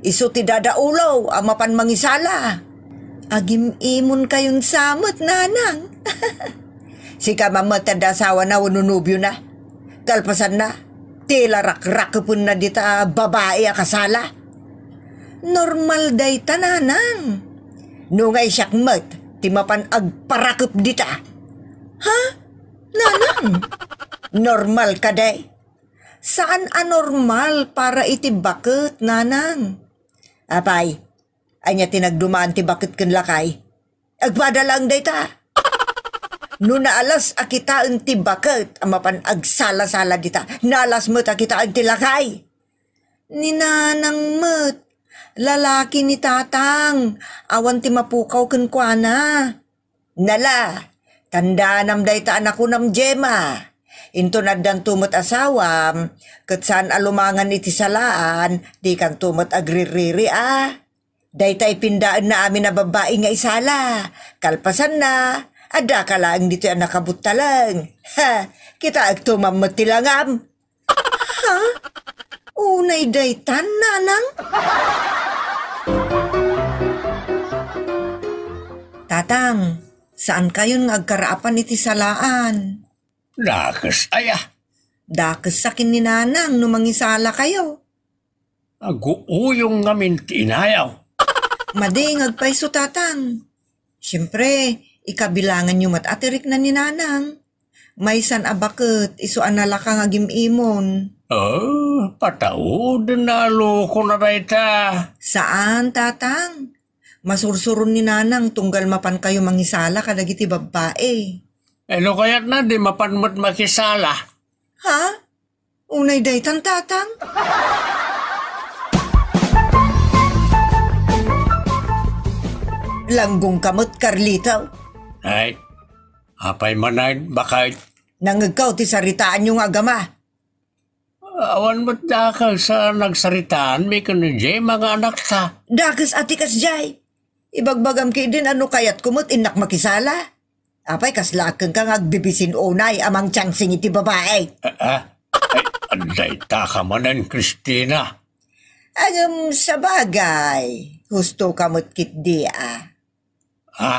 Isu ti dadaulo a mapan mangisala. Agim-imonkayon sa met, nanang. Sika man met ti adda asawana wenno nobiona. Kalpasanna, ti la rakrakkepenna dita babai a kasala. Normal dayta, nanang. No nga siak met ti mapan agparakep dita. Ha? Nanang? Normal kadi? Saan a normal para iti baket, nanang. Apay, ania ti nagdumaan ti baket ken lakay? Agpada laeng dayta. No naalas a kitaen ti baket a mapan agsala-sala dita, naalas met a kitaen ti lakay. Ni nanang met, lalaki ni tatang, awan ti mapukaw kenkuana. Nala, tandaanam dayta a nakunam, Gemma. Inton addanto met asawam, ket saan a lumangan iti salaan, dikanto met agririri a. Dayta ipindaenna amin a babbai nga isala. Kalpasanna, addaka laeng ditoy a nakabuttaleng. Ha, kitaekto man met ti langam. Ha? Unay daytan, nanang? Tatang, saankayon nga agkaraapan iti salaan. Dakes aya? Dakes sakin ni nanang no mangisalakayo. Aguuyong ngamin ti inayaw. Madi nga agpayso, tatang. Siempre, ikabilanganyo met a ti rikna ni nanang. Maysan a baket isu a nalaka nga agim-imon. Oh, patauden a lokona dayta. Saan, tatang. Masursuron ni nanang tunggal mapankayo mangisala kadagiti babbai. Eh, no kayatna, di mapan met makisala. Ha? Unay daytan, tatang? Langgongka met, Carlito. Ay, apay man ay, bakit? Nangegkaw ti saritaanyo nga agama. Awan met dakes a nagsaritaanmi ken ni Gemma nga anakta. Dakes a ti kasdiay. Ibagbagam ketdin a no kayatko met innak makisala. Apay, kasla kenka nga agbibisin unay a mangtiansing iti babai. Ah, ah. Ay, adda ita ka manen, Christina. Ngem sabagay, husto ka met ketdi a. Ha?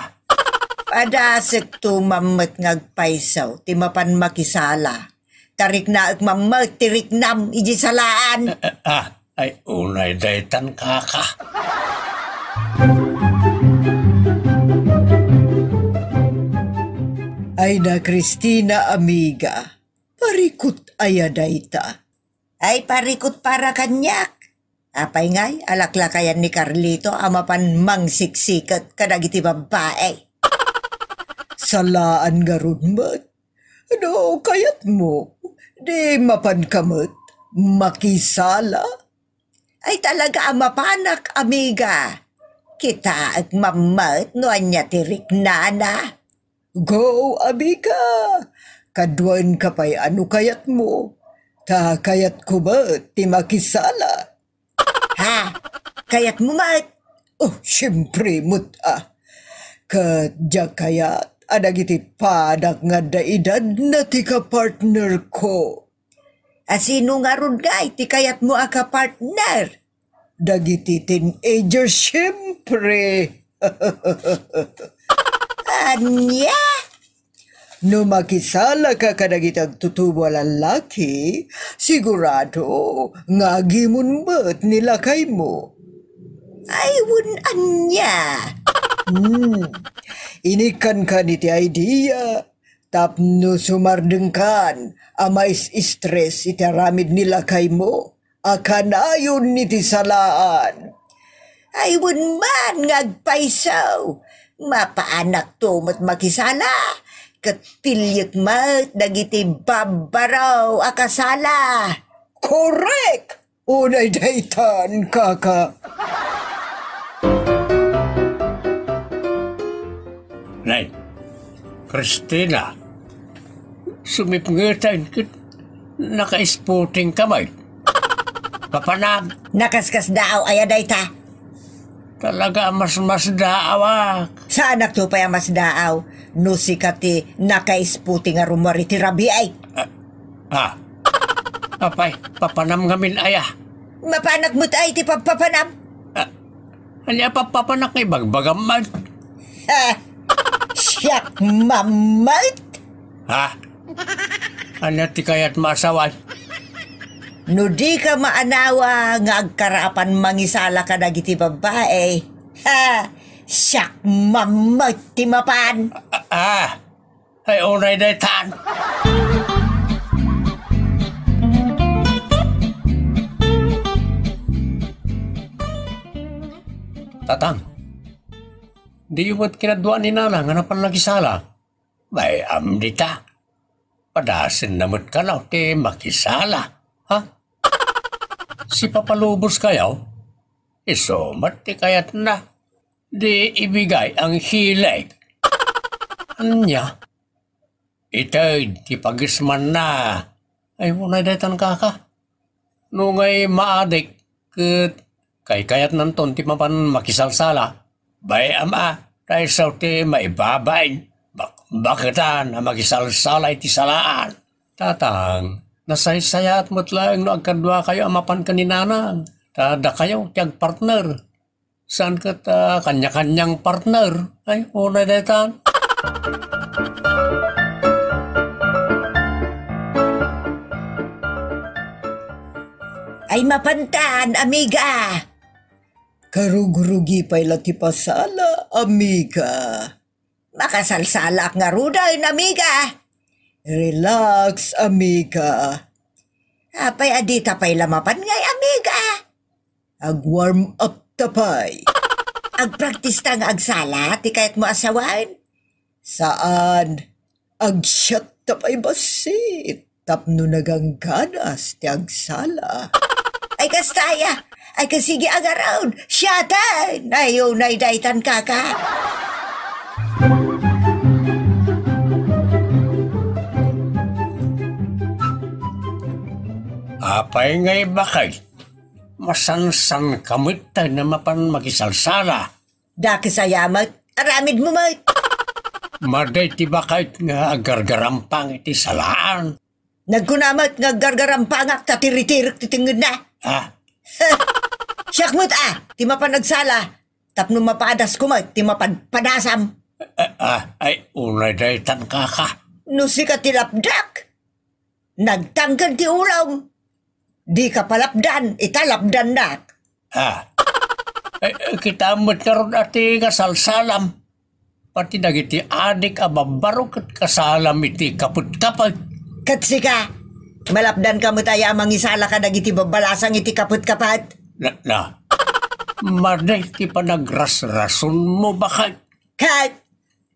Padasekto man met nga agpayso ti mapan makisala. Ta riknaek man met ti riknam iti salaan. Ah, ah, ah. Ay, unay daytan, kaka. Ay na, Christina, amiga. Parikut aya dayta? Ay, parikut para kaniak. Apay ngay, alaklakayan ni Carlito a mapan mangsiksiket kadagiti babbai. Salaan ngarud met. No kayatmo, di mapanka met makisala. Ay, talaga a mapanak, amiga. Kitaek man met no ania ti riknana. Go, amiga. Kaduaenka pay a no kayatmo. Ta kayatko met ti makisala. Ha? Kayatmo met? Oh, siempre met a. Ket diak kayat a dagiti padak nga adda edadna ti kapartnerko. A sino ngarud ngay ti kayatmo a kapartner? Dagiti teenager, siempre. Ania? No makisalaka kadagiti agtutubo a lallaki, sigurado nga agimon met ni lakaymo. Ay, wen ania? Hmm. Inikkankan iti idea tapno sumardengkan a mais-stress iti aramid ni lakaymo a kanayon iti salaan. Ay, wen man nga agpayso, mapaanakto met makisala, ket pilyek met dagiti babbaro a kasala. Korek! Unay daytan, kaka. Nay, Christina, sumipngeten ket naka-isputing ka met. Papanam. Nakaskasdaaw aya dayta? Talaga a masmasdaawak. Saanakto pay a masdaaw no sika ti naka-isputing a rummuar iti rabii. Ah, ah. Apay, papanam ngamin aya? Mapanak met ay ti pagpapanam. Ah, ania pagpapanak nga ibagbagam man? Ha? Siak mammet? Ha? Ania ti kayat masawan? No di ka maanawa nga agkaraapan mangisala kadagiti babbai, ha? Siak mammet ti mapan. Ah, ah. Ay, unay daytan. Tatang, diyo met kinadua ni Nana nga napan nakisala? Bay-am dita. Padasenna met kano ti makisala, ha? Sipapalubos kayo? Isu met ti kayatna. Di ibigay ang hilig. Ania? Ited ti pagismanna. Ay, unay daytan, kaka. No ngay maadik ket kaykayatnanton ti mapan makisalsala, bay-am a, ta isu ti maibabain, bakbaketan a makisalsala iti salaan. Tatang, nasaysayaat met laeng no agkaduakayo a mapan ken ni Nanang, ta dakayo ti agpartner. Saan ket, ah, kanya-kanyang partner? Ay, unay daytan. Ay, mapantan, amiga. Karugrugi pay la ti pasala, amiga. Makasalsalaak ngaruden, amiga. Relax, amiga. Apay a dita pay la mapan ngay, amiga? Ag-warm up ta pay. Agpractice ta nga agsala ti kayatmo a sawen? Saan. Agsiat ta pay bassit tapno nagangganas ti agsala. Ay, kasta aya. Ay, kasigi a ngarud. Siaten. Ay, unay daytan, kaka. Apay ngay, baket? Masansan ka met ta no mapan makisalsala. Dakes aya met, aramidmo met. Madi ti baket nga aggargarampang iti salaan. Nagkuna met nga aggargarampangak ta tiritirek ti tengngedna. Ah. Siak met a, ti mapan agsala, tapno mapadasko met ti mapadpadasam. Ah, ah, ay, unay daytan, kaka. No sika ti lapdak, nagtangken ti ulom. Dika palapdan, ita lapdannak. Ah. Eh, eh, kita met ngarud a ti nga salsalam. Pati dagiti adik a babbaro ket kasalam iti kapet-kapet. Ket sika, malapdanka met aya a mangisala kadagiti babbalasang iti kapet-kapet? Na, na. Madi ti panagrasrasonmo, baket. Ket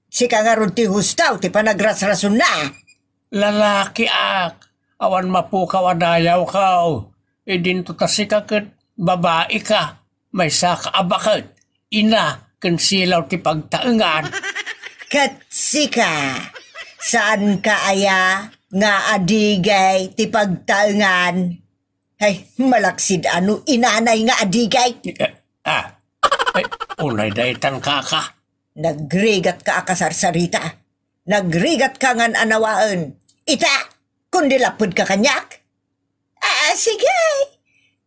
sika ngarud ti husto ti panagrasrasonna. Lalakiak, awan mapukaw a dayawkaw. Idinto ta sika ket babaika, maysaka a baket, ina, ken silaw ti pagtaengan. Ket sika, saanka aya nga adigay ti pagtaengan? Ay, malaksid a no inanay nga adigay. Eh, Ah, ay, unay daytan, kaka. Nagrigatka a kasarsarita. Nagrigatka ngan anawaen. Ita, kundi lapudka kaniak. Ah, sige.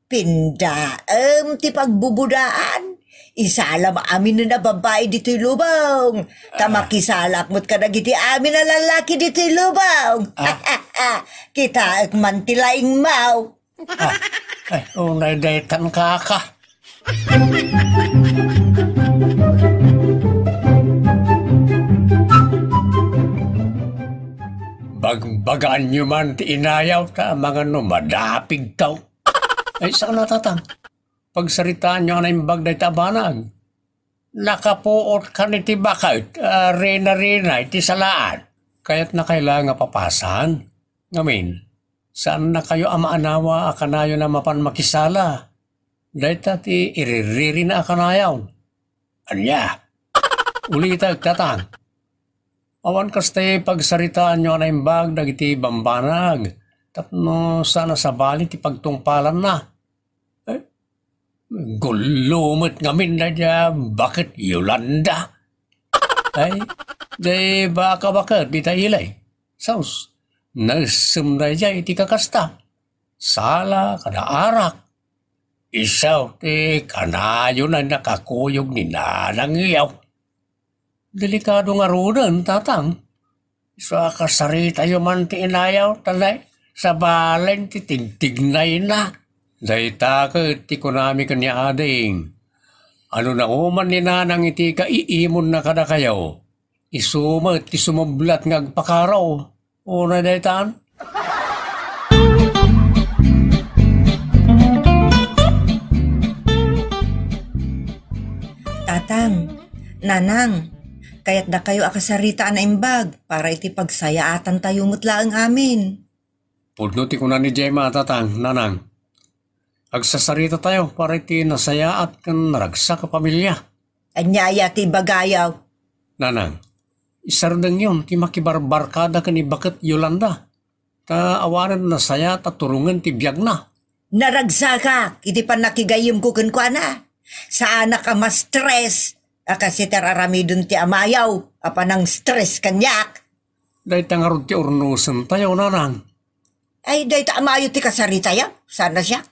Pindaem ti pagbubudaan. Isalam amin a babai ditoy lubong. Ta Ah. makisalak met kadagiti amin a lalaki ditoy lubong. Ah. Kitaek man ti laingmaw. Ah, ay, unay daytan, kaka. Bagbagaanyo man ti inayaw ta amangan no madapigkaw. Ay, saan a, tatang? Pagsaritaanyo a naimbag dayta a banag. Nakapuot kan iti baket, ah, rina-rina iti salaan. Kayatnakayo la nga papasan. Ngamin, saannakayo a maanawa a kanayon a mapan makisala. Dayta ti iriririna a kanayon. Ania? Ulitek, tatang. Awan kasta pagsaritaanyo a naimbag dagiti bambanag tapno saan a sabali ti pagtungpalanna. Eh, gullo met ngamin daydiay baket Yolanda. Ay, di baka baket dita ilay. Saus, naessem daydiay iti kakasta. Sala kada arak. Isu ti kanayon a nakakuyog ni nanangyo. Delikado ngaruden, tatang. Isu a kasaritayo man ti inayaw, ta sabalen ti tigtignayna. Dayta ket ti kunami ken ni ading. Ano nauman ni nanang iti kaiimonna kadakayo, isu met ti sumublat nga agpakaraw. Unay daytan? Tatang, nanang, kayatdakayo a kasarita a naimbag para iti pagsayaatantayo met laeng amin. Pudno ti kuna ni Gemma, tatang, nanang. Agsasaritatayo para iti nasayaat ken naragsak a pamilia. Ania aya ti ibagayo? Nanang, isardengyon ti makibarbarkada ken ni baket Yolanda. Ta awanen nasayaat a turongen ti biagna. Naragsakak iti pannakigayyemko kenkuana. Saanak a ma-stress a kas iti ar-aramiden ti amayo a panang-stress kaniak. Dayta ngarud ti urnosentayo, nanang. Ay, dayta amayo ti kasaritayo? Saan a siak?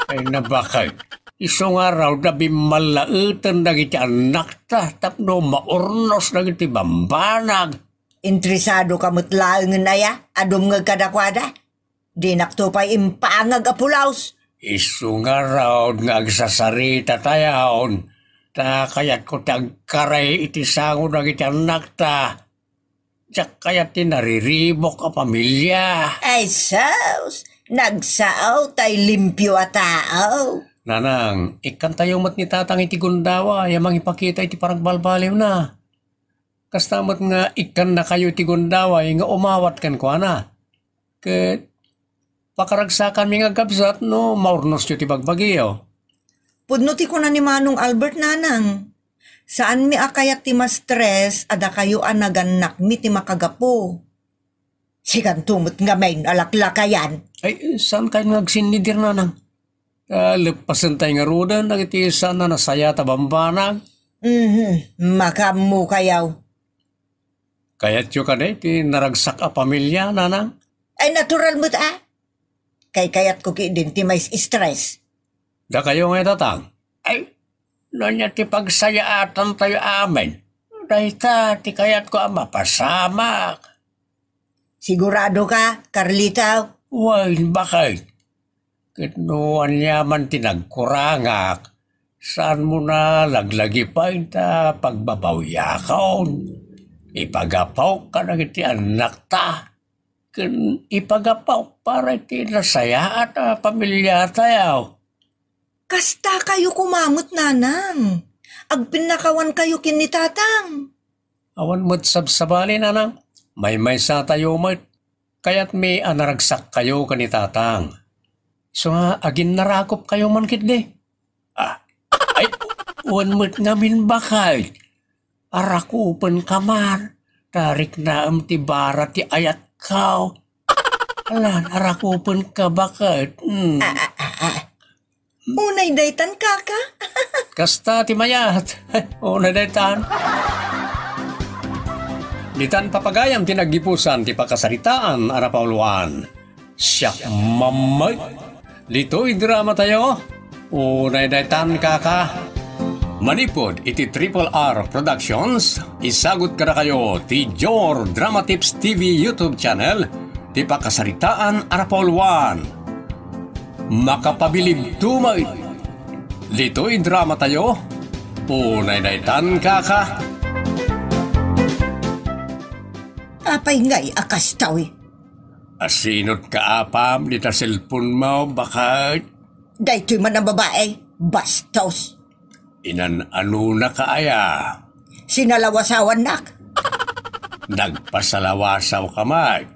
Ay, nabakay. Isu ngarud a bimmallaeten dagiti annakta tapno maurnos dagiti bambanag. Interesado ka met laengen aya a dumngeg kadakuada? Dinakto pay impangag a pulaos. Isu ngarud nga agsasarita tayon, ta kayatko ti agkaray iti sango dagiti annakta. Diak kayat ti nariribuk a pamilia. Ay, sus! Nagsao tay limpio a tao. Nanang, ikkantayo met ni Tatang iti gundaway a mangipakita iti panagbalbaliwna. Kasta met nga ikkannakayo iti gundaway nga umawat kenkuana. Ket pakaragsakanmi nga agkabsat no maurnosyo ti bagbagiyo. Pudno ti kuna ni Manong Albert, nanang. Saanmi a kayat ti ma-stress a dakayo a nagannakmi ti makagapu. Sikanto met ngamin a laklakayan. Ay, saankayo nga agsinnidir, nanang? Ta leppasentayo ngaruden dagiti saan a nasayaat a bambanag. Mhm, makaammokayo. Kayatyo kadi ti naragsak a pamilia, nanang? Ay, natural met a. Kaykayatko ketdin ti mais-stress. Dakayo ngay, tatang? Ay, no ania ti pagsayaatantayo amin, dayta ti kayatko a mapasamak. Sigurado ka, Carlito? Wen, bakit? Ket no aniaman ti nagkurangak, saanmo a laglagipen ta pagbabawiakon. Ipagapawk kadagiti annakta, ken ipagapawk para iti nasayaat a pamiliatayo. Kastakayo koma met, nanang. Agpinnakawankayo ken ni tatang. Awan met sabsabali, nanang. Maymaysatayo met. Kayatmi a naragsakkayo ken ni tatang. Isu nga aginnarakupkayo man ketdi. Ah, ay, wen met ngamin, bakit? Arakupenka man, ta riknaem ti bara ti ayatko. Alan, arakupenka, bakit? Hmm. Ah, ah, ah, ah. Unay daytan, kaka? Kasta ti mayat. Unay daytan. Ditan papagayam ti naggipusan ti pakasaritaan a napauluan. Siak mamay. Ditoy drama tayo. Unay daytan, kaka. Manipud iti Triple R Productions, isagut kadakayo ti Jor Drama Tips T V YouTube channel, ti pakasaritaan a napauluan. Makapabilib to met. Ditoy drama tayo. Unay daytan, kaka. Apay ngay a kastoy? Asinot ka apam dita cellphone mo, baket? Daytoy man a babae, bastos. Inan-anona ka aya? Sinalawasawannak. Nagpasalawasaw ka met.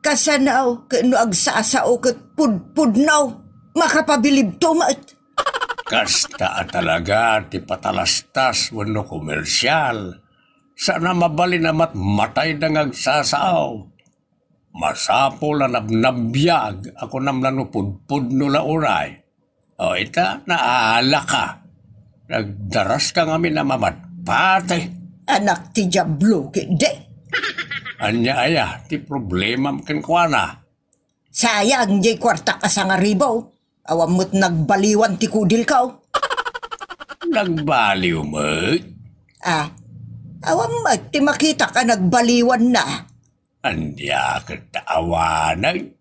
Kasano ket no agsasao ket pudpudno, makapabilib to met. Kasta a talaga ti patalastas wenno komersial. Saan a mabalin a matmatay da nga agsasao. Masapul a nabnabiag a kunam la no pudpudno la unay. O ita, naalaka. Nagdaras ka ngamin a mamatpatay. Anak ti Diablo, kidi. Ania aya ti problemam kenkuana? Sayang, jay kuartak a sangaribo. Awan met nagbaliwan ti kudilko. Nagbaliw met? Ah, awan met ti makitak a nagbaliwanna. Ania ket ta awanen?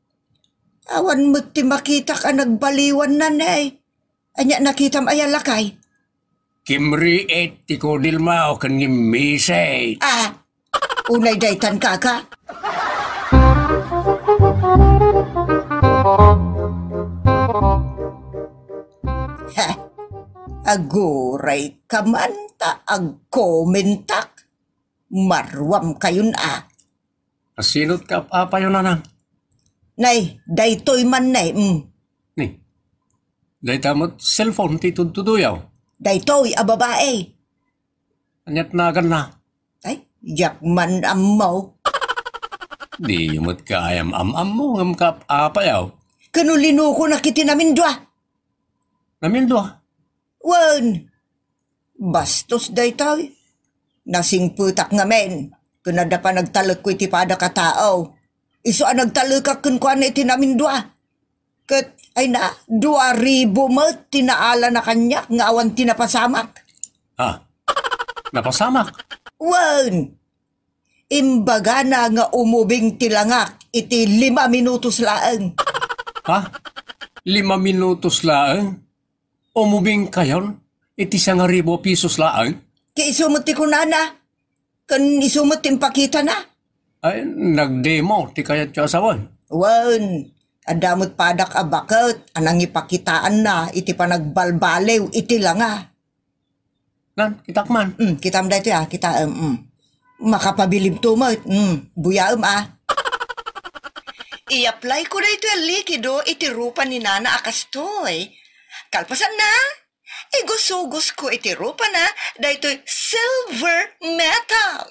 Awan met ti makitak a nagbaliwanna, ne. Ania nakitam aya, lakay? Kimriit ti kudilmo ken ngimmisek. Ah, unay daytan, kaka. Ha, aguray ka man ta agkomentak. Maruam kayon a. Asinot ka, apayo, nanang? Nay, daytoy man, nay, mm. Ni, dayta met cellphone ti tudtuduyaw. Daytoy a babae. Aniat naganna? Ay, diak man ammo. Di met kayam am-ammo ngem kap-apayaw. Kano linuko na kiti namindua? Namindua? Wen, bastos daytoy. Nasingpetak ngamin, ken adda panagtalekko iti padak a tao. Isu a nagtalekak kenkuana iti namindua. Ket, ay na, dua ribu met ti naalana kaniak nga awan ti napasamak. Ah, napasamak? Wen, imbagana nga umubing ti langak iti lima minutos laeng. Ha? Lima minutos laeng? Umubing kayon iti sangaribu a pisos laeng? Ti isu met ti kunana, ken isu met ti impakitana. Ay, nagdemo ti kayatyo a sawen? Wen, adda met padak a baket a nangipakitaanna iti panagbalbaliw iti langa. Nan, kitak man. Mm, kitam daytoy, ah, kitaem, mm. Makapabilib to met, mm, buyaem, ah. I-apply ko daytoy a likido iti rupa ni Nana a kastoy. Kalpasanna, igusugos ko iti rupana daytoy silver metal.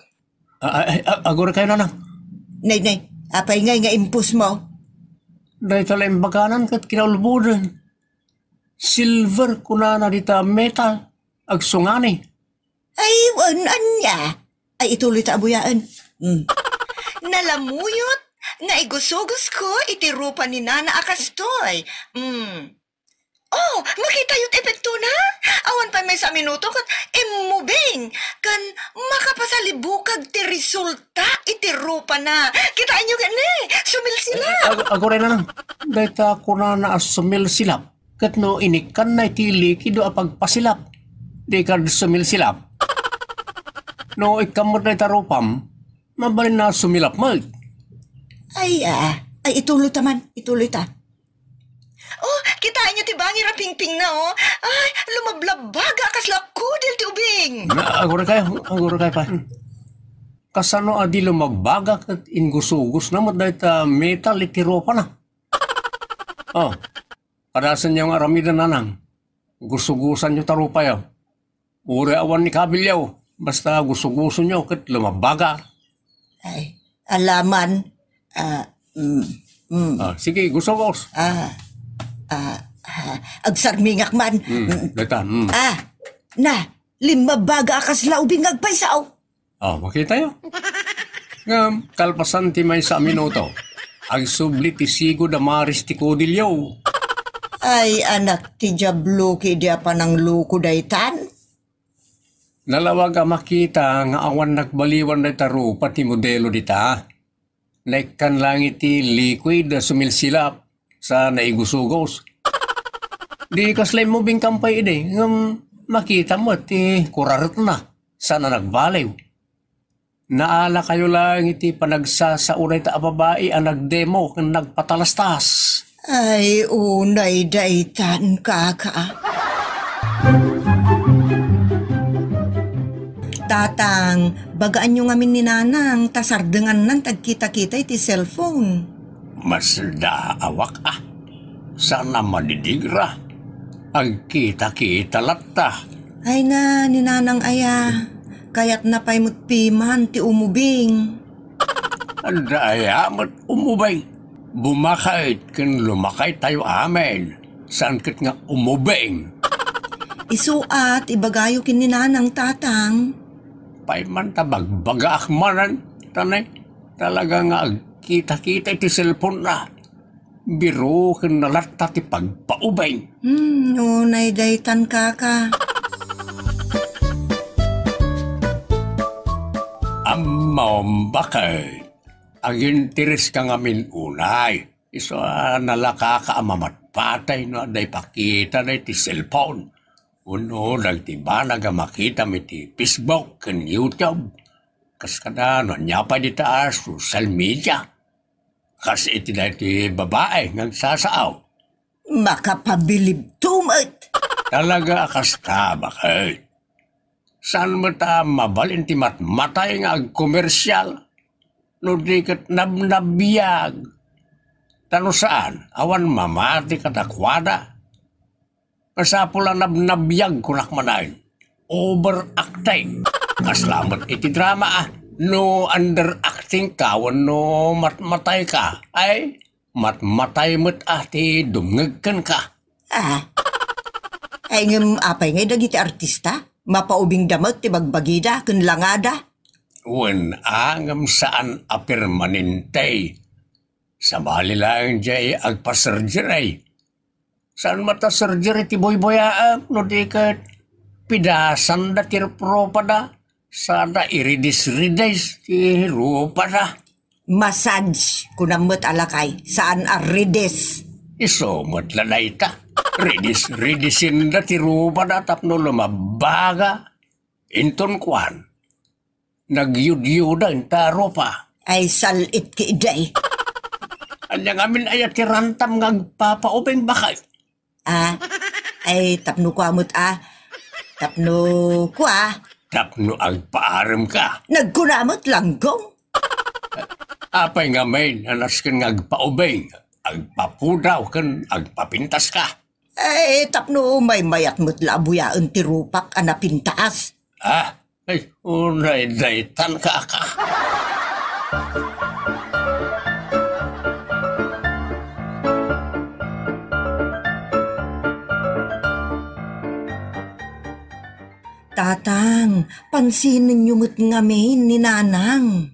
A-, a-, a-, agura kayo, nanang. Nay, nay, apay ngay nga impus mo? Dayta la imbaganan ket kinaulboden. Silver kunana dita metal. Agsungani. Ay, wen, ania? Ay, ituloy ta a buyaen. Mm. Nalamuyot nga igusugos ko iti rupa ni Nana a kastoy. Mm. Oh, makitayo ti epektona? Awan pay maysa a minuto ket immubing ken makapasalibukag ti resulta iti rupana. Kitaenyo ket ne, sumilsilap. Ag-, aguray, nanang. Dayta kunana a sumilsilap. Ket no inikkanna iti likido a pagpasilap, di kad sumilsilap. No ikkan met dayta rupam, mabalinna a sumilap met. Ay, ah, ay, ituloy ta man, ituloy ta. Oh, kitaenyo ti bangir a pingpingna, oh. Ay, lumablabbaga a kasla kudil ti ubing. Na, agura kayo, agura kayo pa. Kasano a di lumabaga ket inggusugosna met dayta metal iti rupana? Oh, kadasenyo nga aramiden, nanang. Gusugusanyo ta rupayo. Uray awan ni kabilyo, basta gusugusonyo ket lumabaga. Ay, alaman. Ah, mm, mm. Ah, sige, gusugos. Ah, ah, Agsarmingak man. Hmm, dayta, hmm. Ah, na, limmabbaga a kasla ubing nga agpayso. Oh, makitayo. Ngem, kalpasan ti maysa a minuto, agsubli ti sigo da Maris ti kudilyo. Ay, anak ti Diablo, kidi a panangluko daytan? Nalawag a makita nga awan nagbaliwan dayta rupa ti modelo dita. Naikkan lang iti liquid a sumilsilap sa naigusugos. Di kasla immubing kampay idi, ngem makita met ti kuraretna, saan a nagbaliw. Naalakayo lang iti panagsasao dayta a babai a nagdemo ken nagpatalastas. Ay, unay daytan, kaka. Tatang, bagaanyo ngamin ni Nanang, ta sardengannan ti agkita-kita iti cellphone. Masdaawak a. Saan a madidigra. Agkita-kita latta. Ay na, ni Nanang aya, kayatna pay met piman ti umubing. Adda aya met umubing. Bumakayt ken lumakaytayo amin. Saan ket nga umubing? Isu a ti ibagayo ken ni Nanang, Tatang. Pay man ta bagbagaak manen, tanay. Talaga nga agkita-kita iti cellphone na. Birokenna latta ti pagpaubing. Hmm, unay daytan, kaka. Ammom, bakay. Aginteres ka ngamin unay. Isu a nalakaka a mamatpatay no adda ipakita daydi cellphone. Wenno dagiti banag a makitam iti Facebook ken YouTube. Kas kada no ania pay dita a social media. Kas iti daytoy babae nga agsasao. Makapabilibto met. Talaga a kasta, bakay. Saan met a mabalin ti matmatay nga agkomersial? No di ket nabnabiag. Ta no saan, awan mamati kadakuada. Masapul a nabnabiag, kunak manen. Overacting. Kasla met iti drama, ah. No underacting ka wenno matmatay ka, ay, matmatay met, ah, ti dumngeg kenka. Ah. Ay, ngem apay ngay dagiti artista? Mapaubingda met ti bagbagida ken langada? Wen, ah, ngem saan a permanente. Sabali laeng jay agpa-surgery. Saan met a surgery ti buybuyaem no di ket pidasanda ti rupada, sada iridis-ridis ti rupada. Massage, kunam met a lakay, saan a ridis. Isu met la dayta. Ridis-ridisenda ti rupada tapno lumabbaga. Inton kuan, nagyudyuda inta a rupa. Ay, sal-it ki iday. Ania ngamin aya ti rantam nga agpapaubing, bakay? Ah, ay, tapno kua met, ah. Tapno kua. Tapno agpaarem ka. Nagkuna met, langgong. Apay ngamin a nasken nga agpaubing, agpapudaw ken agpapintas ka? Ay, tapno maymayat met la a buyaen ti rupak a napintas. Ah, ay, unay daytan, kaka. Tatang, pansinenyo met ngamin ni Nanang.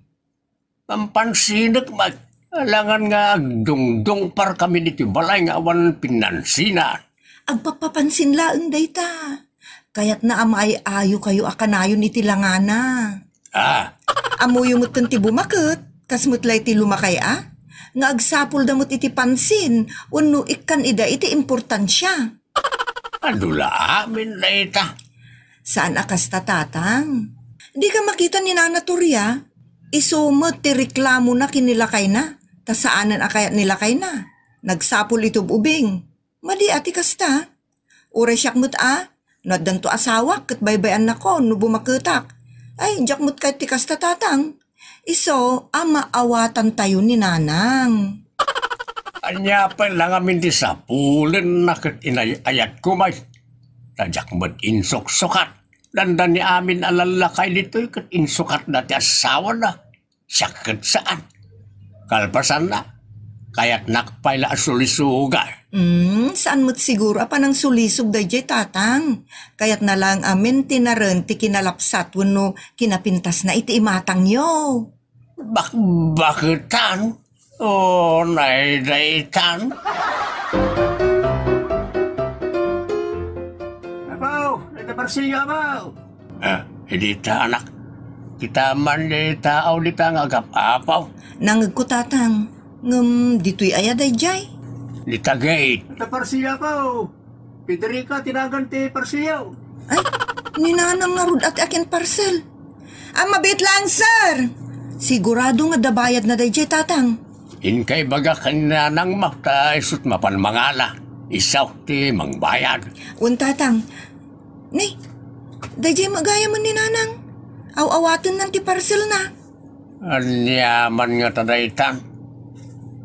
Pampansinek met, alangan nga agdungdungpar kami ditoy balay nga awan pinansinan. Agpapapansin laeng dayta. Kayatna a maay-ayokayo a kanayon iti langana. Ah. Ammoyo metten ti bumaket, kas met la iti lumakay a, nga agsapulda met iti pansin wenno ikkan ida iti importansia. Adu la amin dayta. Saan a kasta, Tatang. Dika makita ni Nana Toria? Isu met ti reklamona ken ni lakayna, ta saanen a kayat ni lakayna. Nagsapul iti ub-ubing. Madi a ti kasta. Uray siak met a, no addanto asawak ket baybay-annakon no bumaketak. Ay, diak met kayat ti kasta, Tatang. Isu a maawatantayo ni Nanang. Ania pay la ngamin ti sapulenna ket inay-ayatko met. Ta diak met insuksukat. Dandani amin a lallakay ditoy ket insukatda ti asawana. Siak ket saan. Kalpasanna, kayatnak pay la a sulisugan. Hmm, saan met siguro a panangsulisog daydiay, Tatang. Kayatna laeng a maintainan ti kinalapsat wenno kinapintasna iti imatangyo. Bakbaketan? O, naydaytan? Apo, dayta parsilyo, Apo. Ah, dita, anak. Kita man dita, aw dita nga agap-apaw. Nangegko, Tatang. Ngem ditoy aya daydiay? Dita gate. Dayta parsilyo, Apo. Federica ti nagan ti parsilyo. Ay, ni Nanang ngarud ti akin parcel. Ah, mabiit laeng, sir. Sigurado nga adda bayadna daydiay, Tatang. Inka ibaga ken ni Nanangmo ta isut' mapan mangala. Isu ti mangbayad. Wen, Tatang. Ni, daydiay met gayam ni Nanang. Aw-awatennan ti parcelna. Ania man ngata daytan?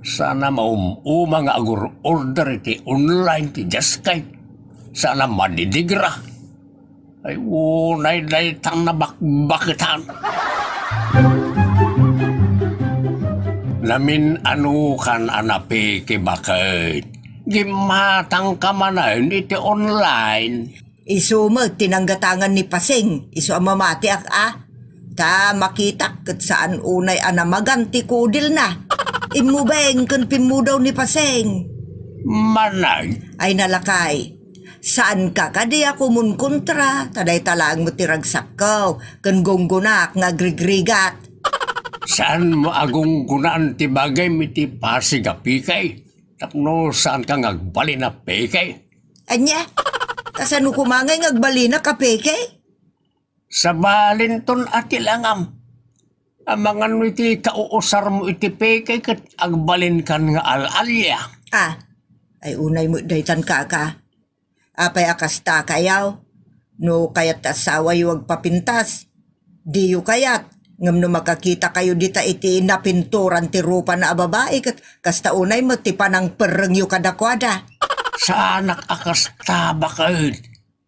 Saan a maum-uma nga agur-order iti online ti Just Kite. Saan a madidigra. Ay, unay daytan a bakbaketan. Namin-anokan a napikibaked. Gimmatangka manen iti online. Isu met ti nanggatangan ni Paseng, isu a mamatiak a. Ta makitak ket saan unay a namagan ti kudilna. Immubeng ken pimmudaw ni Paseng. Manag? Ay na lakay. Saanka kadi a kumunkontra, ta dayta laeng met ti ragsakko, ken gunggonak nga agrigrigat. Saanmo a gunggonaan ti bagim iti pasig a pekey? Tapno saanka nga agbalin a pekey? Ania? Kasano koma ngay nga agbalinak a pekey? Sabalinton a ti langam. Amangan no iti kauusarmo iti pekey ket agbalinkan nga al-alia. Ah, ay unay met daytan kaka. Apay a kasta kayaw? No kayat ti asawayo agpapintas, diyo kayat. Ngem no makakitakayo dita iti napinturan ti rupana a babai, ket kasta unay met ti panangperrengyo kadakuada. Saanak a kasta, baket.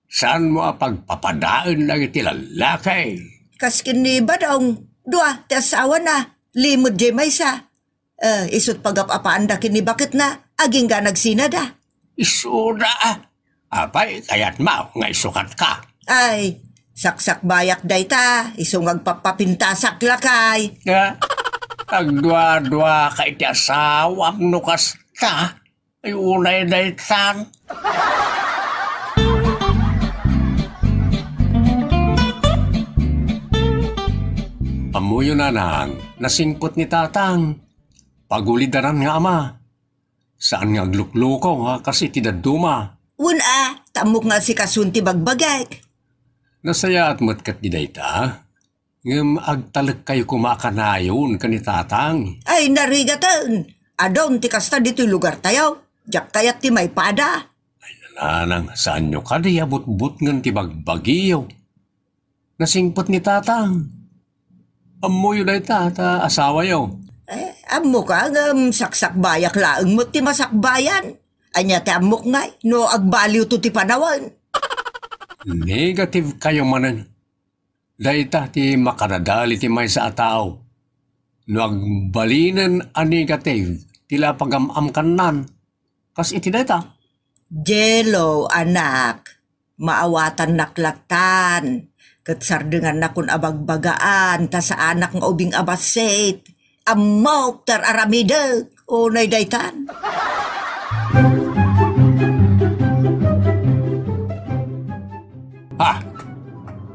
Saanmo a pagpapadaen dagiti lallaki? Kas ken ni Badong, dua ti asawana, limed diay maysa. Eh, isut' pagap-apaanda ken ni baketna, agingga nagsinada. Isuda, ah. Apay, kayatmo nga isukatka? Ay, saksakbayak dayta, isu nga agpapapintasak lakay. Ah, agdua-duaka iti asawam no kasta? Ay, unay daytan. Ammoyo, Nanang, nasingpet ni Tatang. Pagulidanan nga ama. Saan nga agluklukaw nga kas iti dadduma. Wen a, ta ammok nga asikason ti bagbagak. Nasayaat met ket ti dayta. Ngem agtalekkayo koma a kanayon ken ni Tatang. Ay, narigaten! Adun ti kasta ditoy lugartayo. Diak kayat ti maipada. Ay, Nanang, saanyo kadi a butbutngen ti bagbagiyo? Nasingpet ni Tatang. Ammoyo dayta, ta asawayo. Eh, ammok a, ngem saksakbayak laeng met ti masakbayan. Ania ti ammok ngay, no agbaliwto ti panawen? Negative kayo manen. Dayta ti makadadal iti maysa a tao. No agbalinen a negative ti la pagam-amkannan, kas iti dayta. Jello, anak, maawatannak lattan, ket sardengannakon a bagbagaan, ta saanak nga ubing a bassit. Ammok ti ar-aramidek, unay daytan. Ah,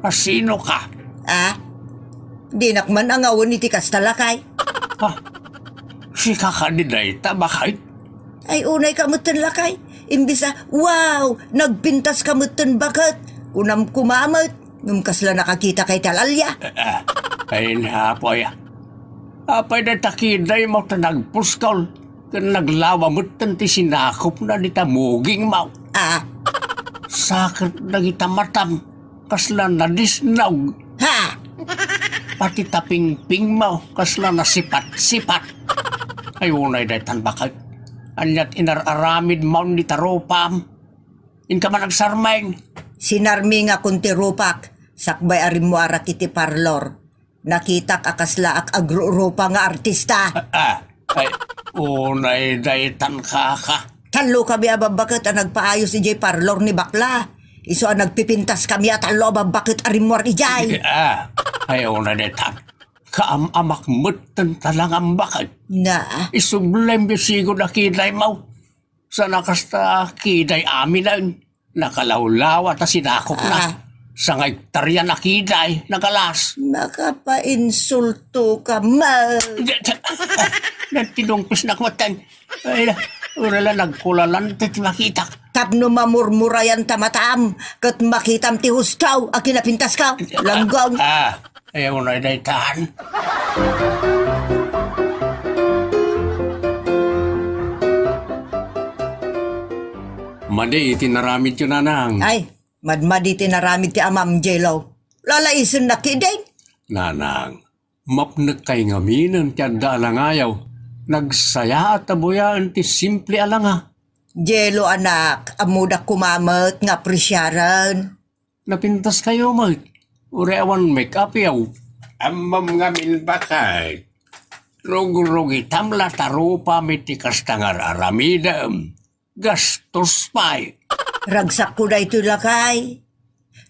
asino ka? Ah? Dinak man angawen iti kasta, lakay. Ah, sika kadi dayta, baket? Ay, unay ka metten, lakay. Imbis a, "Wow, nagpintas ka metten, baket," kunam koma met. Ngem kasla nakakitak iti al-alia. Ah, ah. Ay, ni Apo aya. Apay dayta kidaymo ta nagpuskol ken naglawa metten ti sinakopna dita mugingmo. Ah. Saket dagita matam, kasla nadisnog. Ha? Pati tapingpingmo, kasla nasipat-sipat. Ay, unay daytan, baket. Aniat inar-aramidmo dita rupam? Inka man agsarming. Sinarmingakon ti rupak, sakbay a rimmuarak iti parlor. Nakitak a kaslaak agrurupa nga artista. Ah, ah, ay, unay daytan, kaka. Tallo kami a babbaket a nagpaayos idiay parlor ni bakla. Isu a nagpipintas kami a tallo a babbaket a rimmuar idiay. Ah, ay, una daytan. Kaam-amak met ten talangam baket. Na. Isublem yo sigud a kiday maw. Sana kasta kiday aminen. Nakalawlawa ta sinakopna. Ah. Sangay tarian a kiday, nagalas. Makapainsulto ka man. Nagtidungpis na kumaten. Ay, ura la nagkulalan ti makitak. Tapno mamurmurayan ta matam, ket makitam ti husto a kinapintaska. Langgang. Ah, ayaw na daytan. Madi iti naramidyo, Nanang. Ay, madmadi ti naramid ti amam, Jello. Lalaisen na kidin. Nanang, mapnek kay ngaminen ti adda a langayaw. Nagsayaat a buyaen ti simple a langa. Jello, anak, ammodak koma met nga apresiaren. Napintas kayo met. Uray awan make-up yaw. Ammom ngamin baket. Rugrugitam la ta rupam iti kasta nga ar-aramidem. Gastos pay. Ragsakko daytoy, lakay.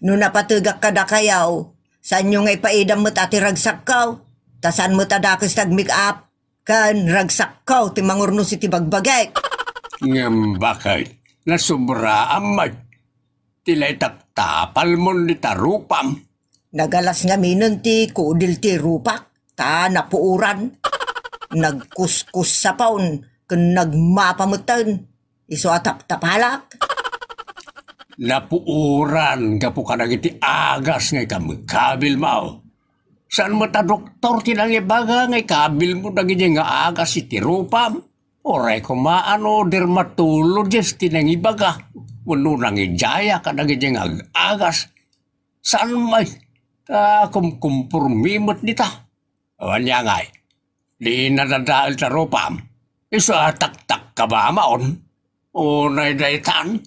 No napategak kadakayaw, saanyo nga ipaidam met a ti ragsakko. Ta saan met a dakes ti agmake-up. Ken ragsakko ti mangurnos iti bagbagik. Ngem baket, nasobraam met. Ti la itaptapalmon dita rupam. Nagalas ngaminen ti kudil ti rupak, ta napuoran. Nagkuskus sapon, ken nagmapa metten. Isu a taptapalak. Napuoran gapu kadagiti agas nga ikam-, kabilmo. Saan met a doktor ti nangibaga nga ikabilmo dagiti nga agas iti rupam? Uray koma a no dermatologist ti nangibaga wenno nangidiaya kadagiti nga ag-agas. Saan met a kumkumpormi met dita. Ania ngay, di nadadael ta rupam? Isu a taktakka ba maon? Unay daytan?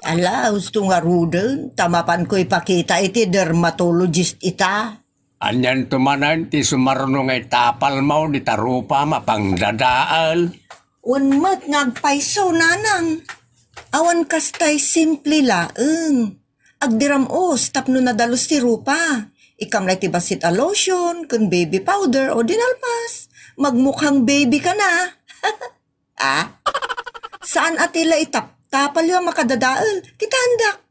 Ala, husto ngaruden, ta mapanko ipakita iti dermatologist ita. Anianto manen ti sumarno nga itapalmo dita rupam a pangdadael? Wen met nga agpayso, Nanang. Awan kastay simple laeng. Agdiram-os tapno nadalus ti rupa. Ikam la iti bassit a lotion, ken baby powder, o dinalpas. Magmukhang baby ka na. Ah? Saan a ti la itaptapalyo a makadadael? Kitaendak.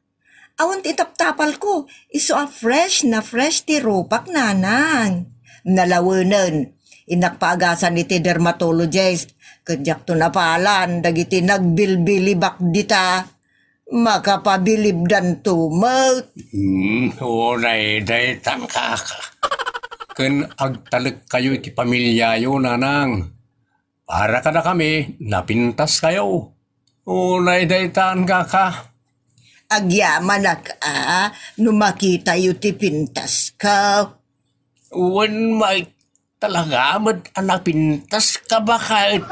Awan ti itaptapalko. Isu a fresh na fresh ti rupak, Nanang. Nalawenen. Innak paagasan iti dermatologist. Ket diakto napalan dagiti nagbilbilibak dita. Makapabilibdanto met. Hmm, unay daytan, kaka. Ken agtalekkayo iti pamiliayo, Nanang. Para kadakami, napintaskayo. Unay daytan, kaka. Agyamanak a no makitayo ti pintasko. Wen, Mike, talaga met a napintaska baket.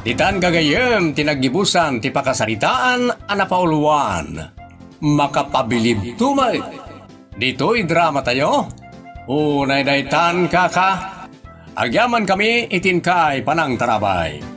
Ditan gagayyem ti naggibusan ti pakasaritaan a napauluan. Makapabilibto met. Ditoy dramatayo, unay daytan, kaka. Agyamankami iti inkay panangtarabay.